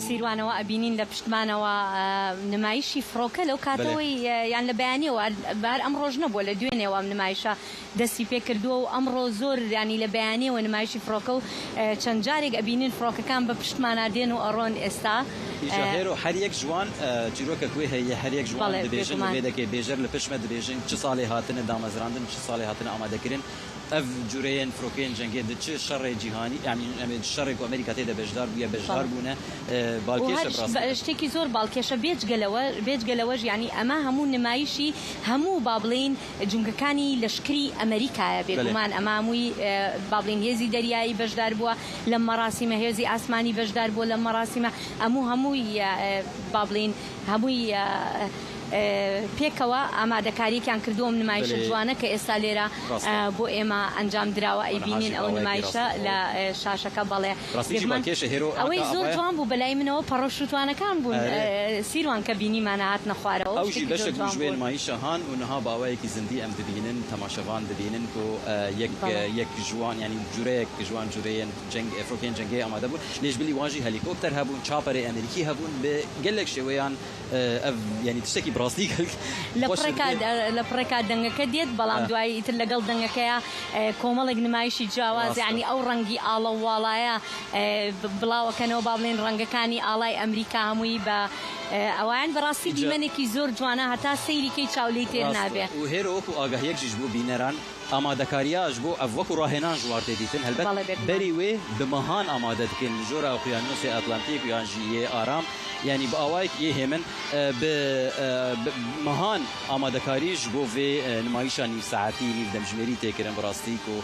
سیروانەوە ئەبینین لە پشتمانەوە نمایشی فڕۆکە لەو کاتەوەی یان لە بەیانیەوە هەر ئەمڕۆش نەبووە لە دوێنێوە ئەم نمایشە دەستی پێ کردووە و ئەمڕۆ زۆر یانی لە بەیانیەوە نمایشی فڕۆکە و چەند جارێک ئەبینین فڕۆکەکان بە پشتمانا دێن و ئەڕۆن ئێستا. ئیجا هێرۆ هەر یەک ژوان چیرۆکەک وێ هەیە هەر یەک ژوان دبێژن لە وێ دەکەی بێژەر لە پشت مە دبێژن چ ساڵێ هاتنە دامەزراندن چ ساڵێ هاتنە ئامادەکرن ئەڤ جورەیەن فرۆکەیەن جەنگێ د چ شەڕێ جیهانی یانی ئەمێ شەڕێ کو ئەمریکا تێدە بەشدار بوویە بەشدار بوونە بالکێشە بڕاستی. شتێکی زۆر باڵکێشە بێجگە لەوە بێجگە لەوەش یانی ئەمە هەموو نمایشی هەموو با بڵێین جومگەکانی لەشکری ئەمەریکایە، بێگومان ئەمە هەمووی با بڵێین هێزی دەریایی بەشدار بووە لەم مەراسیمە، هێزی ئاسمانی بەشدار بووە لەم مەراسیمە، ئەموو هەمووی با بڵێین هەمووی پێکەوە ئامادەکارییەکیان کردووە ئەم نمایشە جوانە کە ئێستا لێرە بۆ ئێمە ئەنجام دراوە ئەیبینین ئەو نمایشە لە شاشەکە بەڵێ بێگومان ئەوەی زۆر جوان بوو بەلای منەوە پەڕەشووتوانەکان بوون سیروان کە بینیمان هاتنە خوارەوە ئەو ژی بەشەک بوو ژ وێ نمایشە هان و نها بە ئاوایەکی زندی ئەم دبینن تەماشەڤان دبینن کو یەک یەک ژوان یانی جورەیەک ژوان جورەیەن جەنگ فرۆکەیەن جەنگێ ئامادە بوون لێ ژ بلی وان ژی هەلیکۆپتەر هەبوون چاپەرێ ئەمریکی هەبوون بە گەلەک شێوەیان ئەڤ یانی تشتەکی بڕاستی گەلک لە پڕێکا لە پڕێکا دەنگەکە دێت بەڵام دوایی ئیتر لەگەڵ دەنگەکەیا کۆمەڵێک نمایشی جیاواز یانی ئەو ڕەنگی ئاڵە و واڵایە بڵاوەکەنەوە با بڵێن ڕەنگەکانی ئاڵای ئەمریکا هەمووی بە ئەوایان بەڕاستی دیمەنێکی زۆر جوانە هەتا سەیری کەی چاو لێی تێر نابێ. و هێرۆ وەکو ئاگاهیەک ژیش بۆ بینەران ئامادەکارییا ژ بۆ ئەڤ وەکو ڕاهێنان ژ وار تێ دیتن هەلبەت بەری وێ ب مەهان ئامادە دکن ژ جۆرە ئۆقیانوسێ ئەتلەنتیک یان ژی یێ ئارام یانی ب ئاوایک یێ هێمن ب مەهان ئامادەکاری ژ بۆ ڤێ نمایشا نیو سەعەتی نیو دەمژمێری تێ کرن بڕاستی کو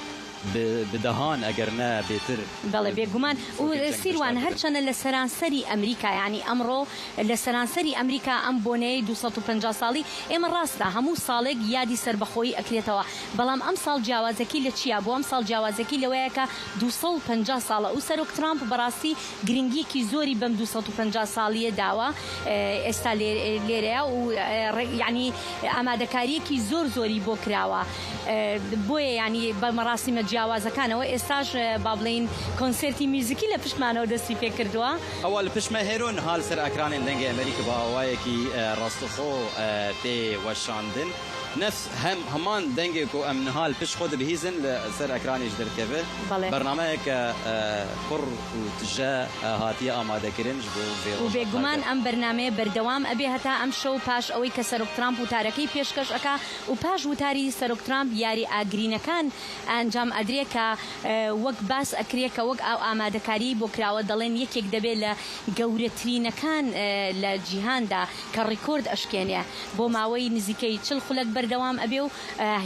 ب دەهان ئەگەر نە بێتر بەڵێ بێگومان و سیروان هەرچەنە لە سەرانسەری ئەمریکا یانی ئەمڕۆ لە سەرانسەری ئەمریکا ئەم بۆنەیەی 250 ساڵی ئێمە ڕاستە هەموو ساڵێک یادی سەربەخۆیی ئەکرێتەوە بەڵام ئەمساڵ جیاوازەکی لە چیا بۆ ئەمساڵ جیاوازەکی لەوەیە کە 250 ساڵە و سەرۆک ترامپ بەڕاستی گرنگیەکی زۆری بەم 250 ساڵیە داوە ئێستا لێرەیە و یانی ئامادەکاریەکی زۆر زۆری بۆ کراوە بۆیە یانی بە مەراسیمە جیاوازەکانەوە ئێستاش با بڵێین کۆنسێرتی میوزیکی لە پشتمانەوە دەستی پێکردووە. ئەوە لە پشت مە هێرۆ نها لەسەر ئەکرانێن دەنگێ ئەمریکا بە ئاوایەکی ڕاستەخۆ تێ وەشاندن نەفس هەم هەمان دەنگێ کو ئەم نها لە پشت خۆ دبهیزن لە سەر ئەکرانێش دەرکەڤ بەرنامەیەکە پڕ و تژە هاتیە ئامادەکرن ژ بۆ ڤێ و ڕۆژە بێگومان تایبەت. ئەم بەرنامەیە بەردەوام ئەبێ هەتا ئەمشەو پاش ئەوەی کە سەرۆک ترامپ وتارەکەی پێشکەش ئەکا و پاش وتاری سەرۆک ترامپ یاری ئاگرینەکان ئەنجام ئەدرێ کە وەک باس ئەکرێ کە وەک ئاو ئامادەکاریی بۆ کراوە دەڵێن یەکێک دەبێ لە گەورەترینەکان لە جیهاندا کە ڕیکۆرد ئەشکێنێ بۆ ماوەی نزیکەی 40 خولەک بەردەوام ئەبێ و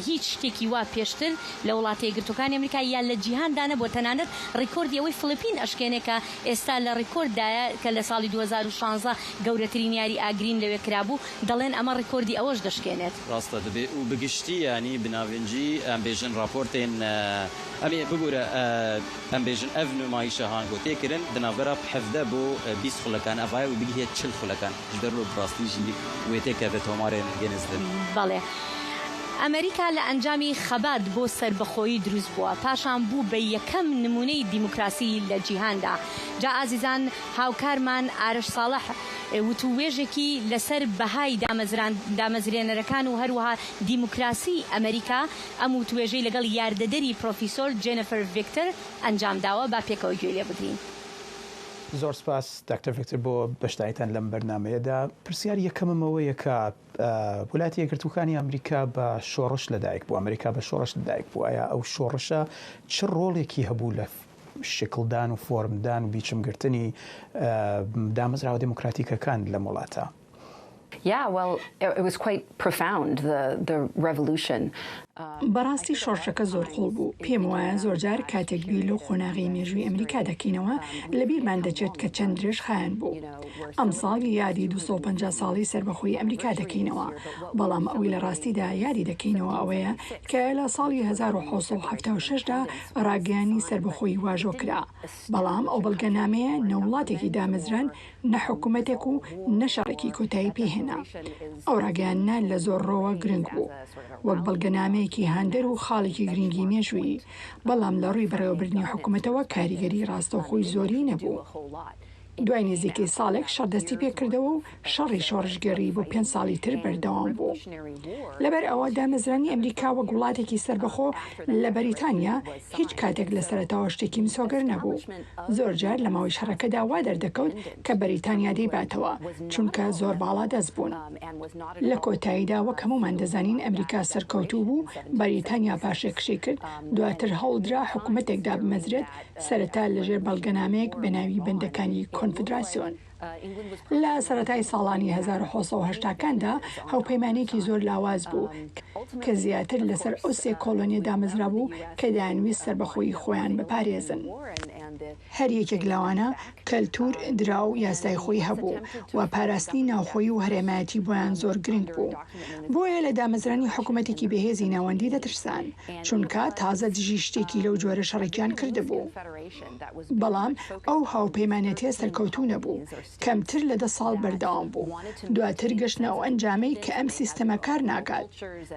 هیچ شتێکی وا پێشتر لە وڵاتە یەکگرتووەکانی ئەمریکا یا لە جیهاندا نەبووە تەنانەت ڕیکۆردی ئەوەی فلپین ئەشکێنێ کە ئێستا لە ڕیکۆرددایە کە لە ساڵی 2016 گەورەترین یاری ئاگرین لەوێ کرابوو دەڵێن ئەمە ڕیکۆردی ئەوەش دەشکێنێت. ڕاستە دبێ و بە گشتی یانی بە ناڤنجی ئەم بێژن ڕاپۆرتێن ئەمێ ببورە ئەم بێژن ئەڤ نمایشە هان گۆ تێ کرن دە ناڤبەرا 17 بۆ 20 خولەکان ئەڤایە و بگیهێ 40 خولەکان ژ دەرلۆ بڕاستی ژی وێ تێ کەڤ تۆمارێن گێنس دن. بەڵێ. ئەمەریکا لە ئەنجامی خەبات بۆ سەربەخۆیی دروست بووە، پاشان بوو بە یەکەم نموونەی دیموکراسی لە جیهاندا. جا ئازیزان هاوکارمان ئارەش ساڵح وتووێژێکی لەسەر بەهای دامەزرێنەرەکان و هەروەها دیموکراسی ئەمەریکا، ئەم وتووێژەی لەگەڵ یاردەدەری پرۆفیسۆر جێنفەر ڤیکتەر ئەنجام داوە، با پێکەوە گوێی لێ بگرین. زۆر سپاس دکتۆر ڤیکتەر بۆ بەشداریتان لەم بەرنامەیەدا. پرسیاری یەکەمم ئەوەیە کە ویلایەتە یەکگرتووەکانی ئەمریکا بە شۆڕش لەدایک بوو، ئەمریکا بە شۆڕش لەدایک بوو، ئایا ئەو شۆڕشە چ ڕۆڵێکی هەبوو لە شکڵدان و فۆرمدان و بیچمگرتنی دامەزراوە دێموکراتیکەکان لەم وڵاتە؟ بەڕاستی شۆڕشەکە زۆر قووڵ بوو. پێم وایە زۆرجار کاتێک بیر لەو قۆناغەی مێژووی ئەمریکا دەکەینەوە، لەبیرمان دەچێت کە چەند درێژخایەن بوو. ئەمساڵ یادی 250 ساڵەی سەربەخۆیی ئەمریکا دەکەینەوە، بەڵام ئەوەی لە ڕاستیدا یادی دەکەینەوە ئەوەیە کە لە ساڵی 1776 دا ڕاگەیاندنی سەربەخۆیی واژۆ کرا. بەڵام ئەو بەڵگەنامەیە نە وڵاتێکی دامەزراند، نە حکومەتێک و نە شەڕێکی کۆتایی پێهێنا. ئەو ڕاگەیاندنە لە زۆر ڕۆوە گرنگ بوو، وەک بەڵگەنامەیەکی هاندەر و خاڵێکی گرنگی مێژوویی، بەڵام لە ڕووی بەڕێوەبردنی حکومەتەوە کاریگەری ڕاستەوخۆی زۆری نەبوو. دوای نزیکەی ساڵێک شەڕ دەستی پێکردەوە و شەڕی شۆڕشگێڕی بۆ پێنج ساڵی تر بەردەوام بوو. لەبەر ئەوە دامەزرانی ئەمریکا وەک وڵاتێکی سەربەخۆ لە بەریتانیا هیچ کاتێک لە سەرەتاوە شتێکی مسۆگەر نەبوو. زۆر جار لە ماوەی شەڕەکەدا وا دەردەکەوت کە بەریتانیا دەیباتەوە، چونکە زۆر باڵادەست بوون. لە کۆتاییدا وەک هەموومان دەزانین ئەمریکا سەرکەوتوو بوو، بەریتانیا پاشەکشەی کرد، دواتر هەوڵدرا حکومەتێک دابمەزرێت سەرەتا لەژێر بەڵگەنامەیەک بە ناوی بەندەکانی کۆنفدراسیۆن. لە سەرەتای ساڵانی 1780 کاندا هاوپەیمانێکی زۆر لاواز بوو کە زیاتر لەسەر ئەو سێ کۆڵۆنیە دامەزرابوو کە دەیانویست سەربەخۆیی خۆیان بپارێزن. هەر یەکێک لەوانە کەلتور، دراو، یاسای خۆی هەبوو و پاراستنی ناوخۆیی و هەرێمایەتی بۆیان زۆر گرنگ بوو. بۆیە لە دامەزرانی حکومەتێکی بەهێزی ناوەندی دەترسان، چونکە تازە دژی شتێکی لەو جۆرە شەڕێکیان کردبوو. بەڵام ئەو هاوپەیمانێتیە سەرکەوتوو نەبوو، کەمتر لە دە ساڵ بەردەوام بوو. دواتر گەشتنە ئەو ئەنجامەی کە ئەم سیستەمە کار ناکات.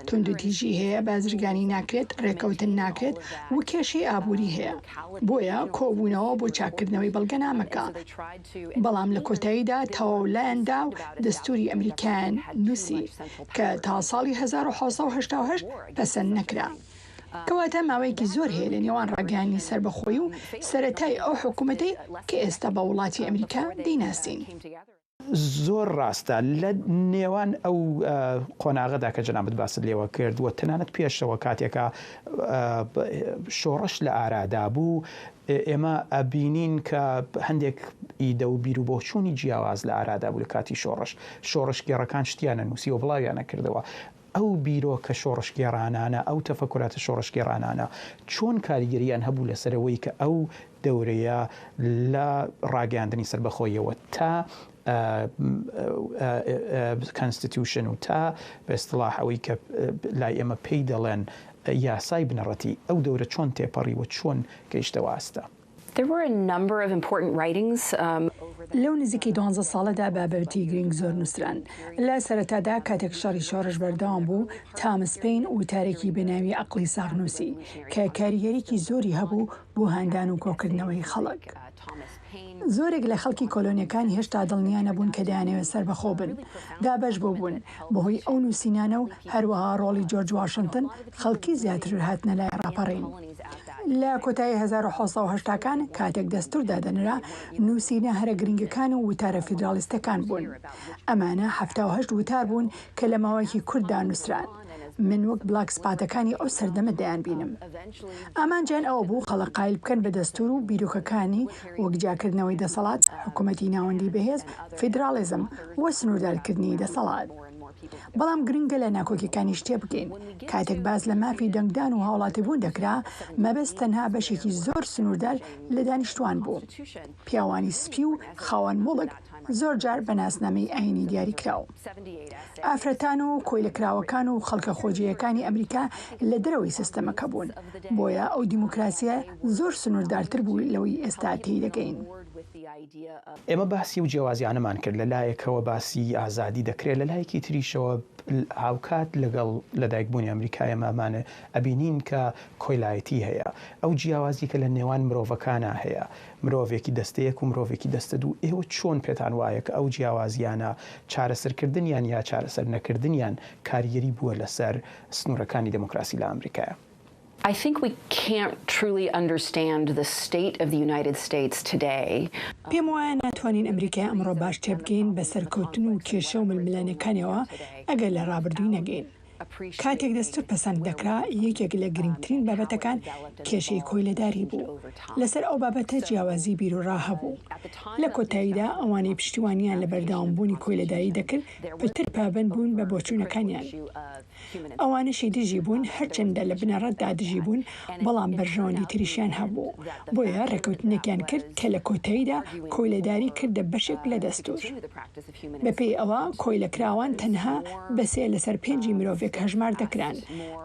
توندوتیژی هەیە، بازرگانی ناکرێت، رێکەوتن ناکرێت و کێشەی ئابووری هەیە. بۆیە کۆبوونەوە بۆ چاککردنەوەی بەڵگەنامەکە. بەڵام لە کۆتاییدا تەواو لایان دا و دەستووری ئەمریکایان نووسی کە تا ساڵی 1788 پەسەند نەکرا. کەواتە ماوەیەکی زۆر هەیە لە نێوان ڕاگەیاندنی سەربەخۆیی و سەرەتای ئەو حکوومەتەی کە ئێستا بە وڵاتی ئەمریکا دەیناسین. زۆر ڕاستە لە نێوان ئەو قۆناغەدا کە جەنابت باست لێوە کرد و تەنانەت پێشەوە کاتێکە شۆڕش لە ئارادا بوو ئێمە ئەبینین کە هەندێک ئیدە و بیر و بۆچوونی جیاواز لە ئارادا بوو لە کاتی شۆڕش شۆڕشگێڕەکان شتیانە نووسی و بڵاویانە کردەوە ئەو بیرۆکە شۆڕشگێڕانانە، ئەو تەفەکوراتە شۆڕشگێڕانانە چۆن کاریگەرییان هەبوو لەسەر ئەوەی کە ئەو دەورەیە لە ڕاگەیاندنی سەربەخۆییەوە تا constitution و تا بە ئیستڵاح ئەوەی کە لای ئێمە پێی دەڵێن یاسای بنەڕەتی، ئەو دەورە چۆن تێپەڕی و چۆن گەیشتەوە ئاستە؟ لەو نزیکەی دوانزە ساڵەدا بابەتی گرنگ زۆر نووسران. لە سەرەتادا کاتێک شەڕی شۆڕش بەردەوام بوو، تامس پەین وتارێکی بە ناوی عەقڵی ساغ نووسی، کە کاریگەریی زۆری هەبوو بۆ هاندان و کۆکردنەوەی خەڵک. زۆرێک لە خەڵکی کۆلۆنیەکان هێشتا دڵنیا نەبوون کە دەیانەوێت سەربەخۆ بن، دابەش بووبوون. بەهۆی ئەو نووسینانە و هەروەها ڕۆڵی جۆرج واشنتن، خەڵکی زیاتر هاتنە لای ڕاپەڕین. لە کۆتایی 1780 کان کاتێک دەستوور دادەنرا، نووسینە هەرە گرنگەکان و وتارە فیدراڵیستەکان بوون. ئەمانە 78 وتار بوون کە لە ماوەیەکی کورتدا نووسران. من وەک بلاک سپاتەکانی ئەو سەردەمە دەیانبینم. ئامانجیان ئەوە بوو خەڵک قایل بکەن بە دەستوور و بیرۆکەکانی وەک جیاکردنەوەی دەسەڵات، حکوومەتی ناوەندی بەهێز، فیدراڵیزم، و سنووردارکردنی دەسەڵات. بەڵام گرنگە لە ناکۆکیەکانیش تێبگەین. کاتێک باس لە مافی دەنگدان و هاوڵاتیبوون دەکرا، مەبەست تەنها بەشێکی زۆر سنووردار لە دانیشتووان بوو، پیاوانی سپی و خاوەن موڵک، زۆرجار بە ناسنامەی ئایینی دیاریکراو. ئافرەتان و کۆیلەکراوەکان و خەڵکە خۆجێیەکانی ئەمریکا لە دەرەوەی سیستەمەکە بوون، بۆیە ئەو دیموکراسییە زۆر سنووردارتر بوو لەوەی ئێستا تێیدەگەین. ئێمە باسی ئەو جیاوازیانەمان کرد، لە لایەکەوە باسی ئازادی دەکرێت، لە لایەکی تریشەوە هاوکات لەگەڵ لەدایکبوونی ئەمریکا ئێمە ئەمانە ئەبینین کە کۆیلایەتی هەیە، ئەو جیاوازی کە لە نێوان مرۆڤەکانا هەیە، مرۆڤێکی دەستە یەک و مرۆڤێکی دەستە دوو، ئێوە چۆن پێتان وایە کە ئەو جیاوازیانە چارەسەرکردنیان یا چارەسەر نەکردنیان کاریگەری بووە لەسەر سنوورەکانی دێموکراسی لە ئەمریکایا؟ I think we can't truly understand the state of the United States today. پێم وایە ناتوانین ئەمریکای ئەمڕۆ باش تێبگەین بە سەرکەوتن و کێشە و ململانێکانیەوە ئەگەر لە ڕابردووی نەگەین. کاتێک دەستور پەسەند دەکرا، یەکێک لە گرنگترین بابەتەکان کێشەی کۆیلەداری بوو. لەسەر ئەو بابەتە جیاوازی بیروڕا هەبوو. لە کۆتاییدا ئەوانەی پشتیوانیان لە بەردەوامبوونی کۆیلەداری دەکرد پتر پابەند بوون بە بۆچوونەکانیان. ئەوانەشی دژی بوون، هەرچەندە لە بنەڕەتدا دژی بوون، بەڵام بەرژەوەندی تریشیان هەبوو، بۆیە ڕێکەوتنێکیان کرد کە لە کۆتاییدا کۆیلەداری کردە بەشێک لە دەستوور. بەپێی ئەوە کۆیلەکراوان تەنها بە سێ لەسەر پێنجی مرۆڤێک هەژمار دەکران،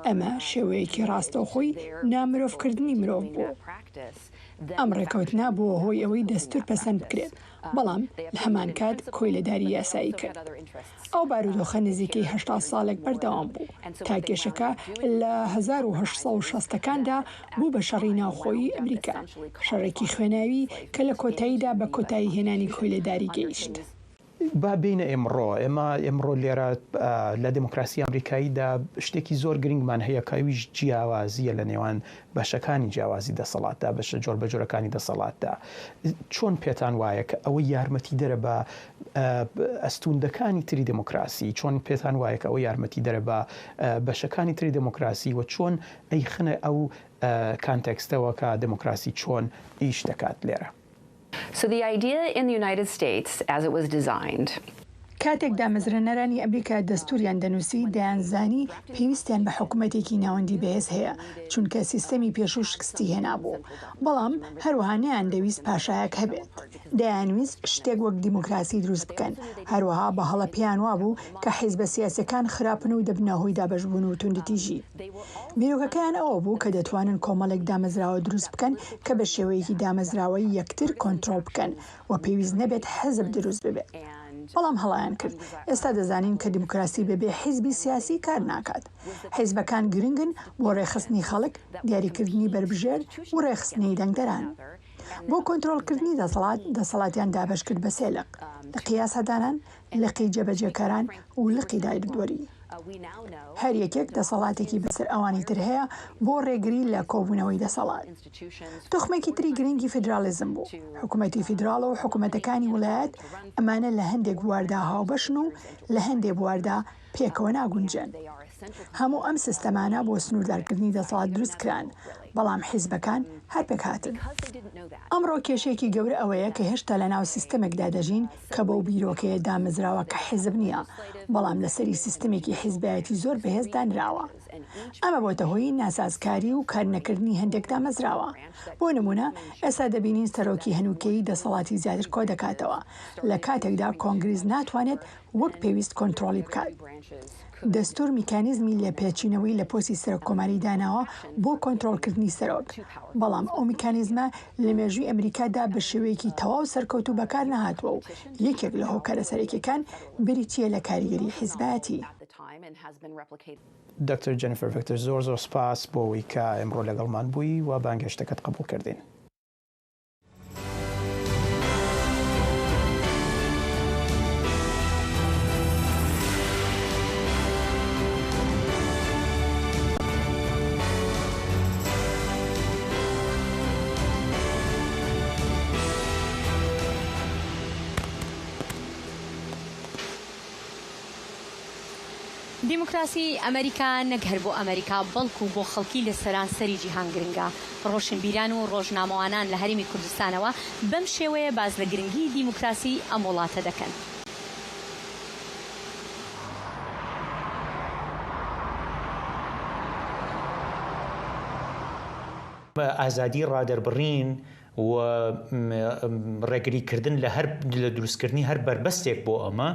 ئەمە شێوەیەکی ڕاستەوخۆی نامرۆڤکردنی مرۆڤ بوو. ئەم ڕێکەوتنە بووە هۆی ئەوەی دەستوور پەسەند بکرێت، بەڵام لە هەمانکات کۆیلەداری یاسایی کرد. ئەو بارودۆخە نزیکەی 80 ساڵێک بەردەوام بوو تا کێشەکە لە 1860 ەکاندا بوو بە شەڕی ناوخۆیی ئەمریکا، شەڕێکی خوێناوی کە لە کۆتاییدا بە کۆتایی هێنانی کۆیلەداری گەیشت. با بێینە ئێمڕۆ، ئێمە ئێمڕۆ لێرە لە دێموکراسی ئامریکاییدا شتێکی زۆر گرنگمان هەیە کە ئەویش جیاوازییە لە نێوان بەشەکانی جیاوازی دەسەڵاتدا، بەشە جۆربەجۆرەکانی دەسەڵاتدا. چۆن پێتان وایە کە ئەوە یارمەتیدەرە بە ئەستووندەکانی تری دێموکراسی؟ چۆن پێتان وایە کە ئەوە یارمەتیدەرە بە بەشەکانی تری دێموکراسی و چۆن ئەیخنە ئەو کانتێکستەوە کە دێموکراسی چۆن ئیش دەکات لێرە؟ So the idea in the United States as it was designed. کاتێک دامەزرێنەرانی ئەمریکا دەستووریان دەنووسی، دەیانزانی پێویستیان بە حکومەتێکی ناوەندی بەهێز هەیە، چونکە سیستەمی پێشوو شکستی هێنابوو. بەڵام هەروەها نەیاندەویست پاشایەک هەبێت. دەیانویست شتێک وەک دیموکراسی دروست بکەن. هەروەها بە هەڵە پێیان وابوو کە حیزبە سیاسییەکان خراپن و دەبنە هۆی دابەشبوون و توندوتیژی. بیرۆکەکەیان ئەوە بوو کە دەتوانن کۆمەڵێک دامەزراوە دروست بکەن کە بە شێوەیەکی دامەزراوەیی یەکتر کۆنترۆڵ بکەن و پێویست نەبێت حزب دروست ببێت. بەڵام هەڵەیان کرد. ئێستا دەزانین کە دیموکراسی بەبێ حیزبی سیاسی کار ناکات. حیزبەکان گرنگن بۆ ڕێکخستنی خەڵک، دیاریکردنی بەربژێر و ڕێکخستنی دەنگدەران. بۆ کۆنترۆڵکردنی دەسەڵات، دەسەڵاتیان دابەش کرد بە سێ لق، لقی یاسادانان، لقی جێبەجێکاران و لقی دادوەری. هەر یەکێک دەسەڵاتێکی بەسەر ئەوانی تر هەیە بۆ ڕێگری لە کۆبوونەوەی دەسەڵات. توخمێکی تری گرنگی فیدراڵیزم بوو. حکومەتی فیدراڵ و حکومەتەکانی ویلایەت ئەمانە لە هەندێک بواردا هاوبەشن و لە هەندێ بواردا پێکەوە ناگونجێن. هەموو ئەم سیستەمانە بۆ سنووردارکردنی دەسەڵات دروست کران، بەڵام حیزبەکان هەر پێکهاتن. ئەمڕۆ کێشەیەکی گەورە ئەوەیە کە هێشتا لەناو سیستەمێکدا دەژین کە بەو بیرۆکەیە دامەزراوە کە حیزب نییە، بەڵام لەسەری سیستمێکی حیزبایەتی زۆر بەهێز دانراوە. ئەمە بۆتە هۆی ناسازکاری و کارنەکردنی هەندێک دامەزراوە. بۆ نموونە ئێستا دەبینین سەرۆکی هەنووکەیی دەسەڵاتی زیاتر کۆدەکاتەوە، لە کاتێکدا کۆنگریس ناتوانێت وەک پێویست کۆنترۆڵی بکات. دەستوور میکانیزمی لێپێچینەوەی لە پۆستی سەرۆککۆماری داناوە بۆ کۆنترۆڵکردنی سەرۆک، بەڵام ئەو میکانیزمە لە مێژووی ئەمریکادا بە شێوەیەکی تەواو سەرکەوتوو بەکار نەهاتووە و یەکێک لە هۆکارە سەرەکییەکان بریتییە لە کاریگەری حیزبایەتی. دکتۆر جێنیفەر ڤیکتەر زۆر زۆر سپاس بۆ ئەوەی کە ئێمڕۆ لەگەڵمان بووی و بانگهێشتەکەت قبوڵ کردین. دیموکراسی ئەمریکا نەک هەر بۆ ئەمریکا بەڵکو بۆ خەڵکی لە سەرانسەری جیهان گرنگە. ڕۆشنبیران و ڕۆژنامەوانان لە هەرێمی کوردستانەوە بەم شێوەیە باس لە گرنگی دیموکراسی ئەم وڵاتە دەکەن. ئازادی ڕادەربڕین و ڕێگریکردن لە هەر لە دروستکردنی هەر بەربەستێک بۆ ئەمە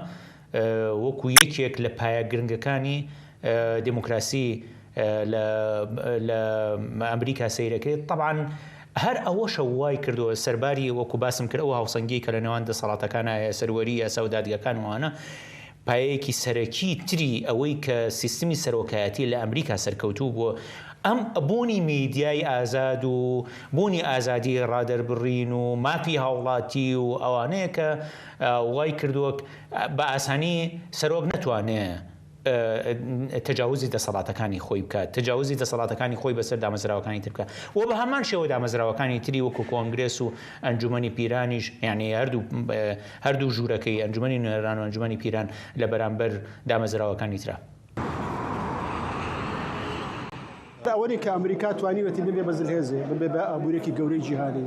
وەکو یەکێک لە پایە گرنگەکانی دێموکراسی لە لە ئەمریکا سەیرەکرێت تەبعەن. هەر ئەوەشە وای کردووە سەرباری وەکو باسم کرد ئەو هاوسەنگیەی کە لە نێوان دەسەڵاتەکانا هەیە، سەروەری یاسا و دادگاکان و ئەوانە، پایەیەکی سەرەکی تری ئەوەی کە سیستمی سەرۆکایەتی لە ئەمریکا سەرکەوتوو بووە، ئەم بوونی میدیای ئازاد و بوونی ئازادی ڕادەربڕین و مافی هاوڵاتی و ئەوانەیە کە وای کردووە بە ئاسانی سەرۆک نەتوانێ تەجاوزی دەسەڵاتەکانی خۆی بکات، تەجاوزی دەسەڵاتەکانی خۆی بەسەر دامەزراوەکانی تر بکات و بە هەمان شێوە دامەزراوەکانی تری وەکو کۆنگرێس و ئەنجومەنی پیرانیش یعنی هەردوو هەردوو ژوورەکەی ئەنجومەنی نوێنەران و ئەنجومەنی پیران لە بەرامبەر دامەزراوەکانی ترا. ئەوە نیە کە ئەمریکا توانیوێتی ببێ بە زلهێزێ، ببێ بە ئابوورێکی گەورەی جیهانی،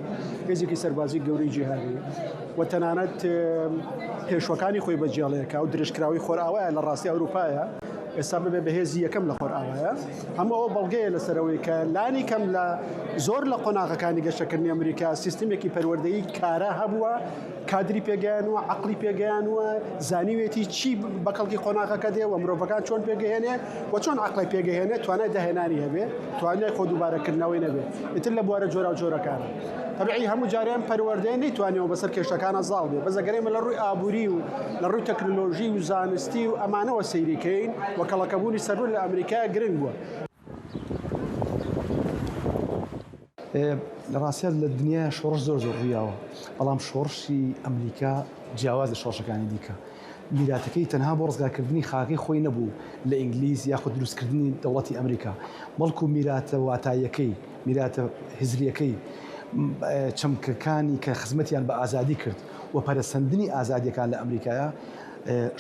هێزێکی سەربازی گەورەی جیهانی و تەنانەت پێشوەکانی خۆی بەجێڵێ کە ئەو درێژکراوەی خۆرئاوایە لە ڕاستی ئەوروپایە ئێستا ببێ بە هێزی یەکەم لە خۆرئاوایە. هەموو ئەوە بەڵگەیە لەسەر ئەوەی کە لانی کەم لە زۆر لە قۆناغەکانی گەشەکردنی ئەمریکا سیستمێکی پەروەردەیی کارا هەبووە کادری پێگەیانووە، عەقڵی پێگەیانووە، زانیوێتی چی بە کەڵکی قۆناغەکە دێ و مرۆڤەکان چۆن پێگەهێنێ و چۆن عەقڵی پێگەهێنێ توانای داهێنانی هەبێ، توانای خۆ دووبارەکردنەوەی نەبێ. ئیتر لە بوارە جۆراوجۆرەکانە. تەبعی هەموو جارێ ئەم پەروەردەیە نەیتوانیوە بەسەر کێشەکانا زاڵ بێ، بەس ئەگەر ئێمە لە ڕووی ئابووری و لە ڕووی تەکنۆلۆژی و زانستی و ئەمانەوە سەیری کەین و کەڵەکەبوونی سەروەر لە ئەمریکایە گرنگ بووە. لە ڕاستیا لە دنیایا شۆڕش زۆر زۆر ڕوویاوە، بەڵام شۆڕشی ئەمریکا جیاواز لە شۆڕشەکانی دیکە. میراتەکەی تەنها بۆ ڕزگارکردنی خاکەکەی خۆی نەبوو لە ئینگلیز یاخود دروستکردنی دەوڵەتی ئەمریکا، بەڵکو میراتە واتاییەکەی، میراتە هزرییەکەی، چەمکەکانی کە خزمەتیان بە ئازادی کرد و پەرەسەندنی ئازادییەکان لە ئەمریکایا،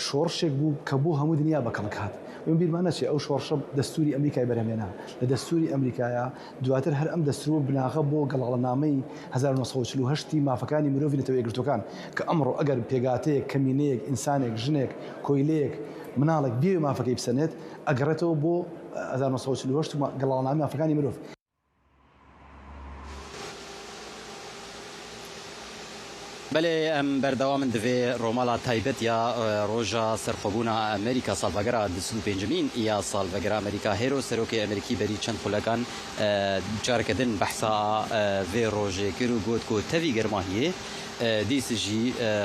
شۆڕشێک بوو کە بۆ هەموو دنیا بەکەڵک هات. ئێمە بیرمان نەچێ ئەو شۆڕشە دەستووری ئەمریکای بەرهەمهێنا. لە دەستووری ئەمریکایا دواتر هەر ئەم دەستووە بناغە بۆ گەڵاڵەنامەی 1948 ی مافەکانی مرۆڤی نەتەوە یەکگرتووەکان کە ئەمڕۆ ئەگەر پێگاتەیەک، کەمینەیەک، ئینسانێک، ژنێک، کۆیلەیەک، مناڵێک بیەوێ مافەکەی بسەنێت، ئەگەڕێتەوە بۆ 1948 و گەڵاڵەنامەی مافەکانی مرۆڤ. بەلێ ئەم بەردەوامن دڤێ ڕۆمالا تایبەت یا ڕۆژا سەرخۆبوونا ئەمریکا ساڵڤەگەرا 205مین یا ساڵڤەگەرا ئەمریکا هێرۆ سەرۆکێ ئەمریکی بەری چەند خولەکان جارەکە دن بەحسا ڤێ ڕۆژێ کر و گۆت کو تەڤی گەرماهیێ دیس ژی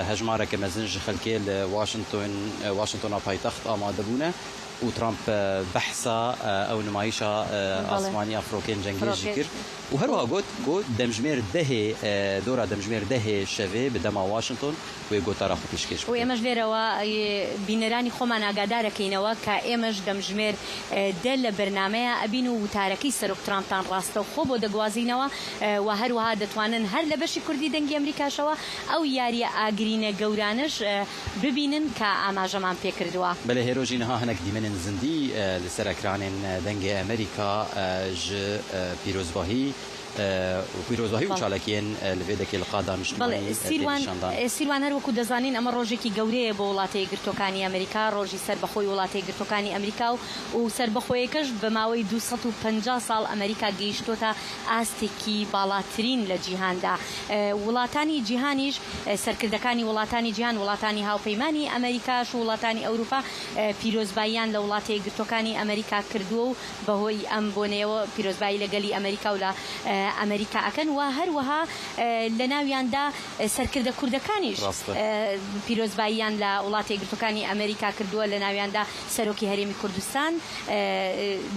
هەژمارەکە مەزن ژ خەلکێ لە واشنتۆن واشنتۆنا پایتەخت ئامادە بوونە و ترامپ بەحسا ئەو نمایشا ئاسمانیا فرۆکێن جەنگێ ژی کرد. و هەروەها گوت ku demjimêr dehê dora demjimêr dehê şevê bi dema Washington wê gotara xwe pêşkêş و bike. ئێمەش لێرەوە بینەرانی خۆمان ئاگادارەکەینەوە کە ئێمەش دەمژمێر دە لە بەرنامەیا ئەبین و وتارەکەی سەرۆک ترامپتان ڕاستەوخۆ بۆ دەگوازینەوە و هەروەها دەتوانن هەر لە بەشی کوردی دەنگی ئەمریکاشەوە ئەو یارییە ئاگرینە گەورانەش ببینن کە ئاماژەمان پێکردووە. بەلێ هێرۆ ژی niha hinek dîmenên zindî li ser ekranên Dengê Amerîka ji pîrozbahî û pîrozbahî û çalakiyên li vê dekê li qada بەڵێ niştimanî tê سیروان nîşandan. سیروان هەر وەکو دەزانین ئەمە ڕۆژێکی گەورەیە بۆ وڵاتە یەکگرتووەکانی ئەمریکا، ڕۆژی سەربەخۆی وڵاتە یەکگرتووەکانی ئەمریکا و و سەربەخۆیەکەش بە ماوەی 250 ساڵ ئەمریکا گەیشتۆتە ئاستێکی باڵاترین لە جیهاندا وڵاتانی جیهانیش سەرکردەکانی وڵاتانی جیهان، وڵاتانی هاوپەیمانی ئەمەریکاش و وڵاتانی ئەوروپا پیرۆزباییان لە وڵاتە یەکگرتووەکانی ئەمەریکا کردووە و بەهۆی ئەم بۆنەیەوە پیرۆزبایی لە گەلی ئەمەریکا و لە ئەمەریکا ئەکەن و هەروەها لە ناویاندا سەرکردە کوردەکانیش پیرۆزباییان لە وڵاتە یەکگرتووەکانی ئەمەریکا کردووە لە ناویاندا سەرۆکی هەرێمی کوردستان